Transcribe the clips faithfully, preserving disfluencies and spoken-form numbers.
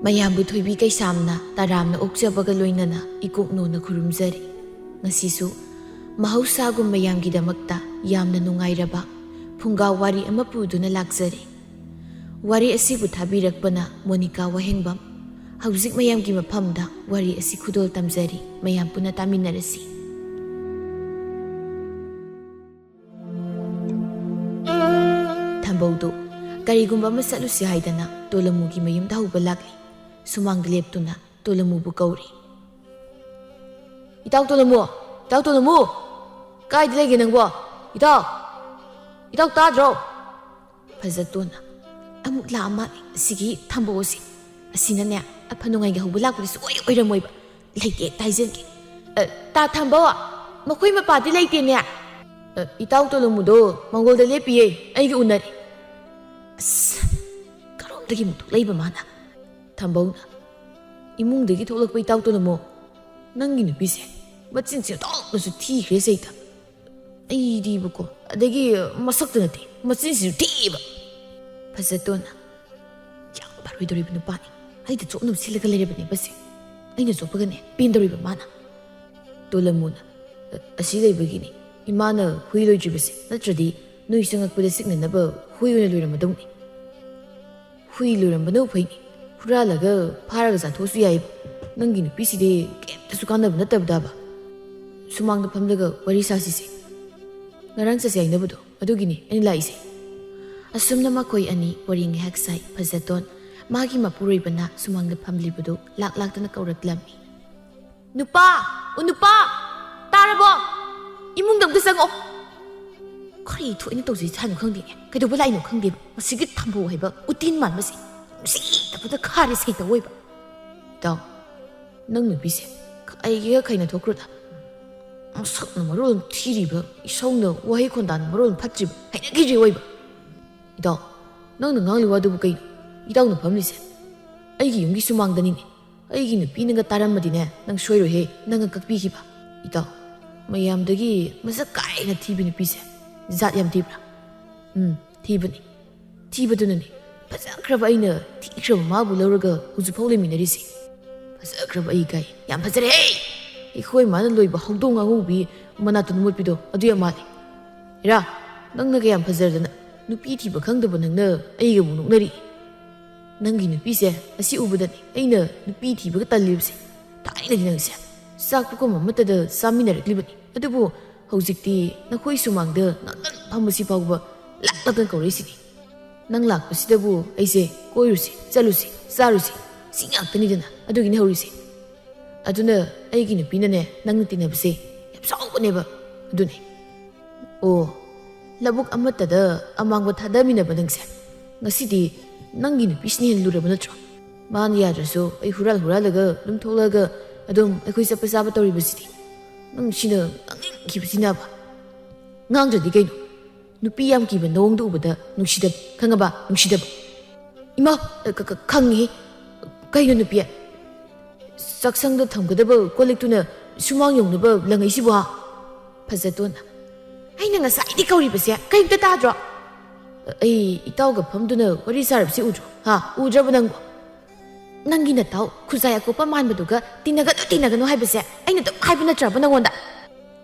ꯃꯌꯥꯝꯕꯨ ꯊꯣꯏꯕꯤ ꯀꯩꯁꯥꯝꯅ ꯇꯔꯥꯝꯅ ꯑꯣꯛꯆꯕꯒ ꯂꯣꯏꯅꯅ ꯏꯀꯣꯛꯅꯣꯅ ꯈꯨꯔꯨꯝꯖꯔꯤ꯫ ꯉꯁꯤꯁꯨ ꯃꯍꯧꯁꯥꯒꯨꯝ ꯃꯌꯥꯝꯒꯤꯗꯃꯛꯇ ꯌꯥꯝꯅ ꯅꯨꯡꯉꯥꯏꯔꯕ ꯐꯨꯡꯒꯥ ꯋꯥꯔꯤ ꯑꯃ ꯄꯨꯗꯨꯅ ꯂꯥꯛꯆꯔꯤ꯫ ꯋꯥꯔꯤ ꯑꯁꯤꯕꯨ ꯊꯥꯕꯤꯔꯛꯄꯅ ꯃꯣꯅꯤꯀꯥ ꯋꯥꯍꯦꯡꯕꯝ꯫ ꯍꯧꯖꯤꯛ ꯃꯌꯥꯝꯒꯤ ꯃꯐꯝꯗ ꯋꯥꯔꯤ ꯑꯁꯤ ꯈꯨꯗꯣꯜ ꯇꯝꯖꯔꯤ꯫ ꯃꯌꯥꯝ ꯄꯨꯟꯅ ꯇꯥꯃꯤꯟꯅꯔꯁꯤ꯫ ꯊꯝꯕꯧꯗꯨ ꯀꯔꯤꯒꯨꯝꯕ ꯑꯃ ꯆꯠꯂꯨꯁꯤ ꯍꯥꯏꯗꯅ ꯇꯣꯂꯃꯨꯒꯤ ꯃꯌꯨꯝꯗ ꯍꯧꯕ ꯂꯥꯛꯂꯤ꯫ ꯁꯨꯃꯥꯡꯗ ꯂꯦꯞꯇꯨꯅ ꯇꯣꯂꯃꯨꯕꯨ ꯀꯧꯔꯤ꯫ "ꯏꯇꯥꯎ ꯇꯣꯂꯃꯨ! ꯏꯇꯥꯎ ꯇꯣꯂꯃꯨ! ꯀꯥꯏꯗ ꯂꯩꯒꯦ ꯅꯪꯕꯣ? ꯏꯇꯥꯎ! ꯏꯇꯥꯎ ꯇꯥꯗ꯭ꯔꯣ?" ꯐꯖꯇꯣꯟꯅ ꯑꯃꯨꯛ ꯂꯥꯛꯑ ꯃꯥꯜꯂꯦ ꯑꯁꯤꯒꯤ ꯊꯝꯕꯧ ꯑꯁꯤ꯫ ꯑꯁꯤꯅꯅꯦ ꯑꯐ ꯅꯨꯡꯉꯥꯏꯒꯤ ꯍꯧꯕ ꯂꯥꯛꯄꯗꯤ ꯁꯨꯡꯑꯣꯏ ꯑꯣꯏꯔꯝꯃꯣꯏꯕ꯫ ꯂꯩꯇꯦ ꯍꯦꯛꯇ ꯍꯥꯏꯖꯟꯒꯦ꯫ "ꯑ, ꯇꯥ ꯊꯝꯕꯧ, ꯃꯈꯣꯏ ꯃꯄꯥꯗꯤ ꯂꯩꯇꯦꯅꯦ?" "ꯑ, ꯏꯇꯥꯎ ꯇꯣꯂꯃꯨꯗꯣ ꯃꯪꯒꯣꯜꯗ ꯂꯦꯞꯄꯤꯌꯦ, ꯑꯩꯒ ꯎꯅꯔꯦ꯫" ꯑꯁ, ꯀꯔꯣꯝꯗꯒꯤ ꯑꯃꯨꯛ ꯊꯣꯛꯂꯛꯏꯕ ꯃꯥꯅ? ꯊꯝꯕꯧꯅ, "ꯏꯃꯨꯡꯗꯒꯤ ꯊꯣꯛꯂꯛꯄ ꯏꯇꯥꯎ ꯇꯣꯂꯃꯨ, ꯅꯪꯒꯤ ꯅꯨꯄꯤꯁꯦ ꯃꯆꯤꯟꯁꯦ ꯑꯣꯟꯊꯣꯛꯅꯁꯨ ꯊꯤꯈ꯭ꯔꯦ ꯁꯩꯇ꯫ ꯑꯩꯗꯤꯕꯀꯣ, ꯑꯗꯒꯤ ꯃꯁꯛꯇ ꯅꯠꯇꯦ, ꯃꯆꯤꯟꯁꯤꯁꯨ ꯊꯤꯑꯕ꯫" ꯐꯖꯇꯣꯟꯅ, "ꯌꯥꯝ ꯐꯔꯣꯏꯗꯧꯔꯤꯕ ꯅꯨꯄꯥꯅꯤ꯫ ꯑꯩꯗ ꯆꯣꯞꯅꯕ ꯁꯤꯜꯂꯒ ꯂꯩꯔꯕꯅꯦꯕꯁꯦ꯫ ꯑꯩꯅ ꯆꯣꯞꯄꯒꯅꯦ ꯄꯦꯟꯗꯧꯔꯤꯕ ꯃꯥꯅ꯫" ꯇꯣꯂꯃꯨꯅ, "ꯑ-, ꯑꯁꯤ ꯂꯩꯕꯒꯤꯅꯤ ꯏꯃꯥꯅ ꯍꯨꯏ ꯂꯣꯏꯗ꯭ꯔꯤꯕꯁꯦ, ꯅꯠꯇ꯭ꯔꯗꯤ ꯅꯣꯏ ꯆꯪꯉꯛꯄꯗ ꯆꯤꯛꯅꯅꯕ ꯍꯨꯏ ꯑꯣꯏꯅ ꯂꯣꯏꯔꯝꯃꯗꯧꯅꯤ꯫ ꯍꯨꯏ ꯂꯣꯏꯔꯝꯕꯅꯕꯨ ꯐꯩꯅꯤ, ꯍꯨꯔꯥꯜꯂꯒ ꯐꯥꯔꯒ ꯆꯥꯊꯣꯛꯑꯁꯨ ꯌꯥꯏꯌꯦꯕ꯫ ꯅꯪꯒꯤ ꯅꯨꯄꯤꯁꯤꯗꯤ ꯀꯩꯝꯇꯁꯨ ꯀꯥꯟꯅꯕ ꯅꯠꯇꯕꯗꯕ꯫ ꯁꯨꯃꯥꯡꯗ ꯐꯝꯂꯒ ꯋꯥꯔꯤ ꯁꯥꯁꯤꯁꯦ꯫ ꯉꯔꯥꯡ ꯆꯠꯁꯦ ꯍꯥꯏꯅꯕꯗꯣ ꯑꯗꯨꯒꯤꯅꯤ ꯑꯩꯅ ꯂꯥꯛꯏꯁꯦ꯫" ꯑꯁꯨꯝꯅ ꯃꯈꯣꯏ ꯑꯅꯤ ꯋꯥꯔꯤ ꯉꯥꯏꯍꯥꯛ ꯁꯥꯏ꯫ ꯐꯖꯇꯣꯟ ꯃꯥꯒꯤ ꯃꯄꯨꯔꯣꯏꯕꯅ ꯁꯨꯃꯥꯡꯗ ꯐꯝꯂꯤꯕꯗꯨ ꯂꯥꯛ ꯂꯥꯛꯇꯅ ꯀꯧꯔꯛꯂꯝꯃꯤ꯫ "ꯅꯨꯄꯥ! ꯑꯣ ꯅꯨꯄꯥ! ꯇꯥꯔꯕꯣ? ꯏꯃꯨꯡꯗ ꯑꯝꯇ ꯆꯪꯉꯛꯑꯣ꯫" ꯀꯔꯤ ꯊꯣꯛꯏꯅ ꯇꯧꯖꯩ ꯁꯥꯅꯣ ꯈꯪꯗꯦꯅꯦ꯫ ꯀꯩꯗꯧꯕ ꯂꯥꯛꯏꯅꯣ ꯈꯪꯗꯦꯕ꯫ ꯃꯁꯤꯒꯤ ꯊꯝꯕꯧ ꯍꯥꯏꯕ ꯎꯇꯤꯟ ꯃꯥꯟꯕꯁꯦ ꯅꯨꯡꯁꯤꯗꯕꯗ ꯈꯥꯔꯦ ꯁꯩꯇ ꯑꯣꯏꯕ꯫ "ꯏꯇꯥꯎ, ꯅꯪ ꯅꯨꯄꯤꯁꯦ ꯑꯩꯒꯤꯒ ꯈꯥꯏꯅ ꯊꯣꯛꯈ꯭ꯔꯣꯗ꯫ ꯃꯁꯛꯅ ꯃꯔꯣꯜ ꯑꯃ ꯊꯤꯔꯤꯕ, ꯏꯁꯧꯅ ꯋꯥꯍꯩ ꯈꯣꯟꯗꯥꯅ ꯃꯔꯣꯜ ꯑꯃ ꯐꯠꯇ꯭ꯔꯤꯕ, ꯍꯩꯅꯈꯤꯗ꯭ꯔꯤ ꯑꯣꯏꯕ꯫" "ꯏꯇꯥꯎ, ꯅꯪꯅ ꯉꯥꯡꯂꯤ ꯋꯥꯗꯨꯕꯨ ꯀꯩꯅꯣ? ꯏꯇꯥꯎꯅ ꯐꯝꯂꯤꯁꯦ ꯑꯩꯒꯤ ꯌꯨꯝꯒꯤ ꯁꯨꯃꯥꯡꯗꯅꯤꯅꯦ꯫ ꯑꯩꯒꯤ ꯅꯨꯄꯤꯅꯒ ꯇꯥꯔꯝꯃꯗꯤꯅꯦ, ꯅꯪ ꯁꯣꯏꯔꯣꯏꯍꯦ, ꯅꯪꯒ ꯀꯛꯄꯤꯈꯤꯕ꯫" "ꯏꯇꯥꯎ, ꯃꯌꯥꯝꯗꯒꯤ ꯃꯁꯛ ꯀꯥꯏꯅ ꯊꯤꯕ ꯅꯨꯄꯤꯁꯦ ꯖꯥꯠ ꯌꯥꯝ ꯊꯤꯕ꯭ꯔꯥ?" "ꯎꯝ, ꯊꯤꯕꯅꯤ꯫ ꯊꯤꯕꯗꯨꯅꯅꯤ ꯐꯖꯈ꯭ꯔꯕ ꯑꯩꯅ ꯊꯤꯈ꯭ꯔꯕ ꯃꯥꯕꯨ ꯂꯧꯔꯒ ꯍꯧꯖꯤꯛꯐꯥꯎ ꯂꯩꯃꯤꯟꯅꯔꯤꯁꯦ꯫ ꯐꯖꯈ꯭ꯔꯕ ꯑꯩ ꯀꯥꯏ, ꯌꯥꯝ ꯐꯖꯔꯦ꯫ ꯑꯩꯈꯣꯏ ꯃꯥꯅ ꯂꯣꯏꯕ ꯍꯧꯗꯣꯡ ꯑꯉꯧꯕꯤ ꯃꯅꯥꯇꯣꯟ ꯃꯣꯠꯄꯤꯗꯣ ꯑꯗꯨ ꯌꯥꯝ ꯃꯥꯜꯂꯦ꯫ ꯏꯔꯥ, ꯅꯪꯅ ꯀꯌꯥꯝ ꯐꯖꯔꯗꯅ ꯅꯨꯄꯤ ꯊꯤꯕ ꯈꯪꯗꯕ ꯅꯪꯅ ꯑꯩꯒ ꯑꯃꯨꯛ ꯅꯣꯛꯅꯔꯤ꯫ ꯅꯪꯒꯤ ꯅꯨꯄꯤꯁꯦ ꯑꯁꯤ ꯎꯕꯗꯅꯤ ꯑꯩꯅ ꯅꯨꯄꯤ ꯊꯤꯕꯒ ꯇꯜꯂꯤꯕꯁꯦ꯫ ꯊꯥꯏꯅꯗꯤ ꯅꯪꯁꯦ ꯆꯥꯛ ꯄꯨꯈꯝ ꯑꯃꯠꯇꯗ ꯆꯥꯃꯤꯟꯅꯔꯛꯂꯤꯕꯅꯤ, ꯑꯗꯨꯕꯨ ꯍꯧꯖꯤꯛꯇꯤ ꯅꯈꯣꯏ ꯁꯨꯃꯥꯡꯗ ꯉꯥꯛꯇꯪ ꯐꯝꯕꯁꯤ ꯐꯥꯎꯕ ꯂꯥꯛ ꯂꯥꯛꯇꯅ ꯀꯧꯔꯛꯏꯁꯤꯅꯤ꯫ ꯅꯪ ꯂꯥꯛꯄꯁꯤꯗꯕꯨ ꯑꯩꯁꯦ ꯀꯣꯏꯔꯨꯁꯤ, ꯆꯠꯂꯨꯁꯤ, ꯆꯥꯔꯨꯁꯤ, ꯁꯤ ꯉꯥꯛꯇꯅꯤꯗꯅ ꯑꯗꯨꯒꯤꯅꯤ ꯍꯧꯔꯤꯁꯦ꯫ ꯑꯗꯨꯅ ꯑꯩꯒꯤ ꯅꯨꯄꯤꯅꯅꯦ ꯅꯪꯅ ꯇꯤꯟꯅꯕꯁꯦ ꯌꯥꯝ ꯁꯥꯎꯕꯅꯦꯕ꯫ ꯑꯗꯨꯅꯤ꯫ ꯑꯣ, ꯂꯧꯕꯨꯛ ꯑꯃꯠꯇꯗ ꯑꯃꯥꯡꯕ ꯊꯥꯗꯃꯤꯟꯅꯕ ꯅꯪꯁꯦ꯫ ꯉꯁꯤꯗꯤ ꯅꯪꯒꯤ ꯅꯨꯄꯤꯁꯤꯅ ꯍꯦꯟꯅ ꯂꯨꯔꯕ ꯅꯠꯇ꯭ꯔꯣ? ꯃꯥꯅ ꯌꯥꯗ꯭ꯔꯁꯨ ꯑꯩ ꯍꯨꯔꯥꯜ ꯍꯨꯔꯥꯜꯂꯒ ꯑꯗꯨꯝ ꯊꯣꯛꯂꯛꯑꯒ ꯑꯗꯨꯝ ꯑꯩꯈꯣꯏ ꯆꯠꯄ ꯆꯥꯕ ꯇꯧꯔꯤꯕꯁꯤꯗꯤ꯫ ꯅꯪ ꯁꯤꯅ ꯉꯥꯡꯅꯤꯡꯈꯤꯕꯁꯤꯅꯕ꯫ ꯉꯥꯡꯗ꯭ꯔꯗꯤ ꯀꯩꯅꯣ? ꯅꯨꯄꯤ ꯌꯥꯝ ꯀꯤꯕ ꯅꯑꯣꯡꯗꯣ ꯎꯕꯗ ꯅꯨꯡꯁꯤꯗꯕ, ꯈꯪꯉꯕ? ꯅꯨꯡꯁꯤꯗꯕ꯫ ꯏꯃꯥ, ꯈ-, ꯈ-, ꯈꯪꯉꯦ꯫ ꯀꯩꯅꯣ ꯅꯨꯄꯤ? ꯆꯥꯛꯁꯪꯗ ꯊꯝꯒꯗꯕ ꯀꯣꯜ ꯂꯤꯛꯇꯨꯅ ꯁꯨꯃꯥꯡ ꯌꯧꯅꯕ ꯂꯪꯉꯛꯏꯁꯤꯕꯣ, ꯍꯥ? ꯐꯖꯇꯣꯟ꯫ ꯑꯩꯅ ꯉꯁꯥꯏꯗꯤ ꯀꯧꯔꯤꯕꯁꯦ ꯀꯔꯤꯝꯇ ꯇꯥꯗ꯭ꯔꯣ? ꯑꯩ ꯏꯇꯥꯎꯒ ꯐꯝꯗꯨꯅ ꯋꯥꯔꯤ ꯁꯥꯔꯤꯕꯁꯤ ꯎꯗ꯭ꯔꯣ? ꯍꯥ? ꯎꯗ꯭ꯔꯕ ꯅꯪꯕꯣ? ꯅꯪꯒꯤ ꯅꯇꯥꯎ ꯈꯨꯖꯥꯏ ꯑꯀꯣꯛꯄ ꯃꯥꯟꯕꯗꯨꯒ ꯇꯤꯟꯅꯒꯅꯨ, ꯇꯤꯟꯅꯒꯅꯨ ꯍꯥꯏꯕꯁꯦ ꯑꯩꯅ ꯑꯗꯨꯝ ꯍꯥꯏꯕ ꯅꯠꯇ꯭ꯔꯕ ꯅꯪꯉꯣꯟꯗ?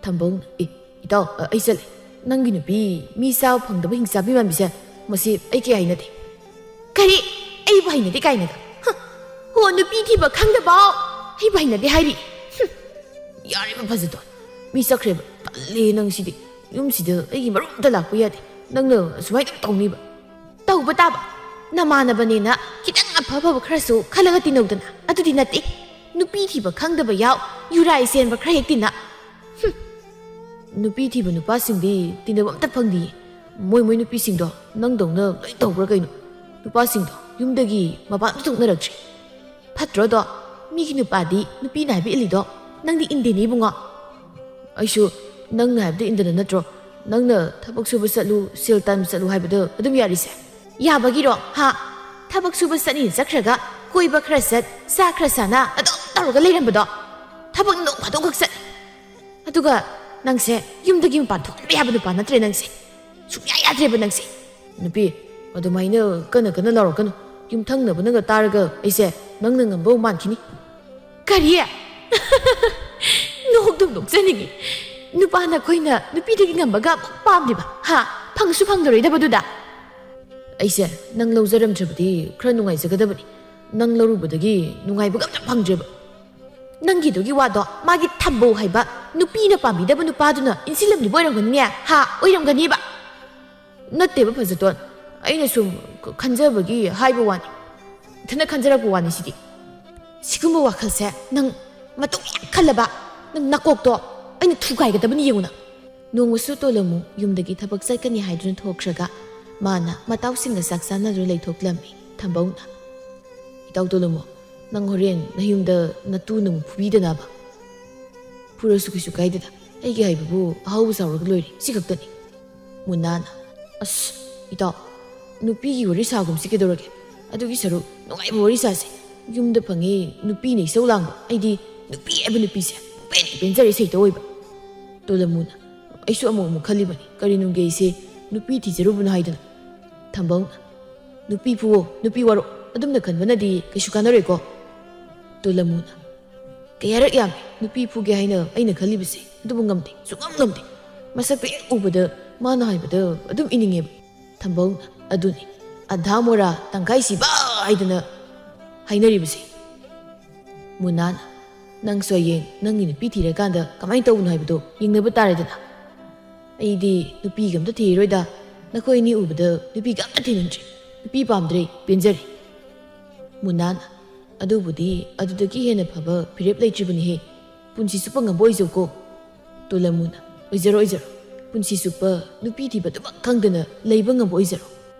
ꯊꯝꯕꯧ, ꯑꯦ, ꯏꯇꯥꯎ, ꯑ, ꯑꯩ ꯆꯠꯂꯦ꯫ ꯅꯪꯒꯤ ꯅꯨꯄꯤ ꯃꯤ ꯆꯥꯕ ꯐꯪꯗꯕ ꯍꯤꯡꯆꯥꯕꯤ ꯃꯥꯟꯕꯤꯁꯦ, ꯃꯁꯤ ꯑꯩ ꯀꯌꯥ ꯍꯩꯅꯗꯦ꯫ ꯀꯔꯤ? ꯑꯩꯕꯨ ꯍꯩꯅꯗꯦ ꯀꯥꯏꯅꯒ? ꯍ! ꯍꯣ, ꯅꯨꯄꯤ ꯊꯤꯕ ꯈꯪꯗꯕ ꯑꯩꯕꯨ ꯍꯩꯅꯗꯦ ꯍꯥꯏꯔꯤ꯫ ꯍꯨꯝ! ꯌꯥꯔꯦꯕ ꯐꯖꯗꯣ꯫ ꯃꯤ ꯆꯠꯈ꯭ꯔꯦꯕ꯫ ꯇꯜꯂꯦ ꯅꯪ ꯁꯤꯗꯤ꯫ ꯌꯨꯝꯁꯤꯗ ꯑꯩꯒꯤ ꯃꯔꯨꯞ ꯑꯝꯇ ꯂꯥꯛꯄ ꯌꯥꯗꯦ꯫ ꯅꯪꯅ ꯁꯨꯃꯥꯏꯅ ꯑꯗꯨꯝ ꯇꯧꯅꯤꯕ꯫ ꯇꯧꯕ ꯇꯥꯕ꯫ ꯅꯃꯥꯟꯅꯕꯅꯦꯅ ꯈꯤꯇꯪ ꯑꯐ ꯑꯐꯕ ꯈꯔꯁꯨ ꯈꯜꯂꯒ ꯇꯤꯟꯅꯧꯗꯅ꯫ ꯑꯗꯨꯗꯤ ꯅꯠꯇꯦ꯫ ꯅꯨꯄꯤ ꯊꯤꯕ ꯈꯪꯗꯕ ꯌꯥꯎ, ꯌꯨꯔꯥꯏ ꯆꯦꯟꯕ ꯈꯔ ꯍꯦꯛ ꯇꯤꯟꯅ꯫ ꯍꯨꯝ꯫ ꯅꯨꯄꯤ ꯊꯤꯕ ꯅꯨꯄꯥꯁꯤꯡꯗꯤ ꯇꯤꯟꯅꯕ ꯑꯝꯇ ꯐꯪꯗꯤꯌꯦ꯫ ꯃꯣꯏ ꯃꯣꯏ ꯅꯨꯄꯤꯁꯤꯡꯗꯣ ꯅꯪꯗꯧꯅ ꯂꯣꯏ ꯇꯧꯕ꯭ꯔꯥ ꯀꯩꯅꯣ? ꯅꯨꯄꯥꯁꯤꯡꯗꯣ ꯌꯨꯝꯗꯒꯤ ꯃꯄꯥꯟ ꯑꯝꯇ ꯊꯣꯛꯅꯔꯛꯇ꯭ꯔꯦ꯫ ꯐꯠꯇ꯭ꯔꯣꯗꯣ? ꯃꯤꯒꯤ ꯅꯨꯄꯥꯗꯤ ꯅꯨꯄꯤꯅ ꯍꯥꯏꯕ ꯏꯜꯂꯤꯗꯣ꯫ ꯅꯪꯗꯤ ꯏꯟꯗꯦꯅꯦ ꯏꯕꯨꯡꯉꯣ꯫ ꯑꯩꯁꯨ ꯅꯪꯅ ꯍꯥꯏꯕꯗ ꯏꯟꯗꯅ ꯅꯠꯇ꯭ꯔꯣ? ꯅꯪꯅ ꯊꯕꯛ ꯁꯨꯕ ꯆꯠꯂꯨ, ꯁꯦꯜ ꯇꯥꯟꯕ ꯆꯠꯂꯨ ꯍꯥꯏꯕꯗꯣ ꯑꯗꯨꯝ ꯌꯥꯔꯤꯁꯦ? ꯌꯥꯕꯒꯤꯔꯣ, ꯍꯥ? ꯊꯕꯛ ꯁꯨꯕ ꯆꯠꯅꯤꯅ ꯆꯠꯈ꯭ꯔꯒ ꯀꯣꯏꯕ ꯈꯔ ꯆꯠ, ꯆꯥ ꯈꯔ ꯆꯥꯅ ꯑꯗꯨꯝ ꯇꯧꯔꯒ ꯂꯩꯔꯝꯕꯗꯣ꯫ ꯊꯕꯛ ꯅꯣꯡ ꯐꯥꯗꯣꯛꯈꯛ ꯆꯠ꯫ ꯑꯗꯨꯒ ꯅꯪꯁꯦ ꯌꯨꯝꯗꯒꯤ ꯃꯄꯥꯟ ꯊꯣꯛꯍꯟꯕ ꯌꯥꯕ ꯅꯨꯄꯥ ꯅꯠꯇ꯭ꯔꯦ ꯅꯪꯁꯦ꯫ ꯁꯨꯡꯌꯥ ꯌꯥꯗ꯭ꯔꯦꯕ ꯅꯪꯁꯦ꯫ ꯅꯨꯄꯤ, ꯑꯗꯨꯃꯥꯏꯅ ꯀꯟꯅ ꯀꯟꯅ ꯂꯥꯎꯔꯛꯀꯅꯨ꯫ ꯌꯨꯝꯊꯪꯅꯕꯅꯒ ꯇꯥꯔꯒ ꯑꯩꯁꯦ ꯅꯪꯅ ꯉꯝꯕ ꯑꯃ ꯃꯥꯟꯈꯤꯅꯤ꯫ ꯀꯔꯤ? ꯅꯣꯛꯇꯨꯝ ꯅꯣꯛꯆꯅꯤꯡꯉꯤ꯫ ꯅꯨꯄꯥꯅ ꯑꯩꯈꯣꯏꯅ ꯅꯨꯄꯤꯗꯒꯤ ꯉꯝꯕꯒ ꯑꯃꯨꯛ ꯄꯥꯝꯂꯤꯕ? ꯍꯥ? ꯐꯪꯁꯨ ꯐꯪꯗꯔꯣꯏꯗꯕꯗꯨꯗ꯫ ꯑꯩꯁꯦ ꯅꯪ ꯂꯧꯖꯔꯝꯗ꯭ꯔꯕꯗꯤ ꯈꯔ ꯅꯨꯡꯉꯥꯏꯖꯒꯗꯕꯅꯤ꯫ ꯅꯪ ꯂꯧꯔꯨꯕꯗꯒꯤ ꯅꯨꯡꯉꯥꯏꯕꯒ ꯑꯝꯇ ꯐꯪꯗ꯭ꯔꯦꯕ꯫ ꯅꯪꯒꯤꯗꯨꯒꯤ ꯋꯥꯗꯣ ꯃꯥꯒꯤ ꯊꯝꯕꯧ ꯍꯥꯏꯕ ꯅꯨꯄꯤꯅ ꯄꯥꯝꯕꯤꯗꯕ ꯅꯨꯄꯥꯗꯨꯅ ꯏꯟꯁꯤꯜꯂꯝꯂꯤꯕ ꯑꯣꯏꯔꯝꯒꯅꯤꯅꯦ? ꯍꯥ? ꯑꯣꯏꯔꯝꯒꯅꯤꯕ꯫ ꯅꯠꯇꯦꯕ ꯐꯖꯇꯣꯟ, ꯑꯩꯅ ꯁꯨꯝ ꯈ-, ꯈꯟꯖꯕꯒꯤ ꯍꯥꯏꯕ ꯋꯥꯅꯤ꯫ ꯏꯊꯟꯗ ꯈꯟꯖꯔꯛꯄ ꯋꯥꯅꯤ ꯁꯤꯗꯤ꯫ ꯁꯤꯒꯨꯝꯕ ꯋꯥꯈꯜꯁꯦ ꯅꯪ ꯃꯇꯨꯡ ꯍꯦꯛ ꯈꯜꯂꯕ, ꯅꯪ ꯅꯀꯣꯛꯇꯣ ꯑꯩꯅ ꯊꯨꯒꯥꯏꯒꯗꯕꯅꯤ, ꯌꯦꯡꯉꯨꯅ꯫ ꯅꯣꯡꯃꯁꯨ ꯇꯣꯂꯝꯃꯨ ꯌꯨꯝꯗꯒꯤ ꯊꯕꯛ ꯆꯠꯀꯅꯤ ꯍꯥꯏꯗꯨꯅ ꯊꯣꯛꯈ꯭ꯔꯒ ꯃꯥꯅ ꯃꯇꯥꯎꯁꯤꯡꯒ ꯆꯥꯛ ꯆꯥꯅꯗꯨꯅ ꯂꯩꯊꯣꯛꯂꯝꯃꯤ꯫ ꯊꯝꯕꯧꯅ, "ꯏꯇꯥꯎ ꯇꯣꯂꯝꯃꯨ, ꯅꯪ ꯍꯣꯔꯦꯟ ꯅꯌꯨꯝꯗ ꯅꯇꯨꯅ ꯑꯃꯨꯛ ꯐꯨꯕꯤꯗꯅꯕ"꯫ "ꯐꯨꯔꯁꯨ ꯀꯩꯁꯨ ꯀꯥꯏꯗꯦꯗ, ꯑꯩꯒꯤ ꯍꯥꯏꯕꯕꯨ ꯑꯍꯥꯎꯕ ꯆꯥꯎꯔꯒ ꯂꯣꯏꯔꯦ, ꯁꯤ ꯈꯛꯇꯅꯤ"꯫ ꯃꯨꯅꯥꯅ, "ꯑꯁ, ꯏꯇꯥꯎ, ꯅꯨꯄꯤꯒꯤ ꯋꯥꯔꯤ ꯁꯥꯒꯨꯝꯁꯤ ꯀꯩꯗꯧꯔꯒꯦ? ꯑꯗꯨꯒꯤ ꯁꯔꯨꯛ ꯅꯨꯡꯉꯥꯏꯕ ꯋꯥꯔꯤ ꯁꯥꯁꯦ꯫ ꯌꯨꯝꯗ ꯐꯪꯉꯤ ꯅꯨꯄꯤꯅ ꯏꯁꯧ ꯂꯥꯡꯕ, ꯑꯩꯗꯤ ꯅꯨꯄꯤ ꯍꯥꯏꯕ ꯅꯨꯄꯤꯁꯦ ꯄꯦꯟ ꯄꯦꯟꯖꯔꯦ ꯁꯩꯇ ꯑꯣꯏꯕ"꯫ ꯇꯣꯂꯝꯃꯨꯅ, "ꯑꯩꯁꯨ ꯑꯃꯨꯛ ꯑꯃꯨꯛ ꯈꯜꯂꯤꯕꯅꯤ, ꯀꯔꯤ ꯅꯨꯡꯒꯤ ꯑꯩꯁꯦ ꯅꯨꯄꯤ ꯊꯤꯖꯔꯨꯕꯅꯣ ꯍꯥꯏꯗꯨꯅ"꯫ ꯊꯝꯕꯧꯅ, "ꯅꯨꯄꯤ ꯐꯨꯋꯣ, ꯅꯨꯄꯤ ꯋꯥꯔꯣ, ꯑꯗꯨꯝꯅ ꯈꯟꯕꯅꯗꯤ ꯀꯩꯁꯨ ꯀꯥꯟꯅꯔꯣꯏꯀꯣ"꯫ ꯇꯣꯂꯝꯃꯨꯅ, "ꯀꯌꯥꯔꯛ ꯌꯥꯝꯃꯤ ꯅꯨꯄꯤ ꯐꯨꯒꯦ ꯍꯥꯏꯅ ꯑꯩꯅ ꯈꯜꯂꯤꯕꯁꯦ, ꯑꯗꯨꯕꯨ ꯉꯝꯗꯦ, ꯁꯨꯡꯉꯝ ꯉꯝꯗꯦ꯫ ꯃꯁꯛꯇꯣ ꯍꯦꯛ ꯎꯕꯗ ꯃꯥꯅ ꯍꯥꯏꯕꯗ ꯑꯗꯨꯝ ꯏꯅꯤꯡꯉꯦꯕ"꯫ ꯊꯝꯕꯧꯅ, "ꯑꯗꯨꯅꯤ ꯑꯙꯥ ꯃꯣꯔꯥ ꯇꯪꯈꯥꯏ ꯁꯤꯕ ꯍꯥꯏꯗꯅ ꯍꯥꯏꯅꯔꯤꯕꯁꯦ"꯫ ꯃꯨꯅꯥꯅ, "ꯅꯪꯁꯨ ꯍꯌꯦꯡ ꯅꯪꯒꯤ ꯅꯨꯄꯤ ꯊꯤꯔꯀꯥꯟꯗ ꯀꯃꯥꯏꯅ ꯇꯧꯕꯅꯣ ꯍꯥꯏꯕꯗꯣ ꯌꯦꯡꯅꯕ ꯇꯥꯔꯦꯗꯅ꯫ ꯑꯩꯗꯤ ꯅꯨꯄꯤꯒ ꯑꯝꯇ ꯊꯤꯔꯣꯏꯗ꯫ ꯅꯈꯣꯏ ꯑꯅꯤ ꯎꯕꯗ ꯅꯨꯄꯤꯒ ꯑꯝꯇ ꯊꯤꯅꯤꯡꯗ꯭ꯔꯦ꯫ ꯅꯨꯄꯤ ꯄꯥꯝꯗ꯭ꯔꯦ, ꯄꯦꯟꯖꯔꯦ"꯫ ꯃꯨꯅꯥꯅ, "ꯑꯗꯨꯕꯨꯗꯤ ꯑꯗꯨꯗꯒꯤ ꯍꯦꯟꯅ ꯐꯕ ꯐꯤꯔꯦꯞ ꯂꯩꯇ꯭ꯔꯤꯕꯅꯤꯍꯦ꯫ ꯄꯨꯟꯁꯤ ꯆꯨꯞꯄ ꯉꯝꯕ ꯑꯣꯏꯖꯧꯀꯣ"꯫ ꯇꯣꯂꯝꯃꯨꯅ, "ꯑꯣꯏꯖꯔꯣ, ꯑꯣꯏꯖꯔꯣ꯫ ꯄꯨꯟꯁꯤ ꯆꯨꯞꯄ ꯅꯨꯄꯤ ꯊꯤꯕꯗꯨꯃꯛ ꯈꯪꯗꯅ ꯂꯩꯕ ꯉꯝꯕ ꯑꯣꯏꯖꯔꯣ"꯫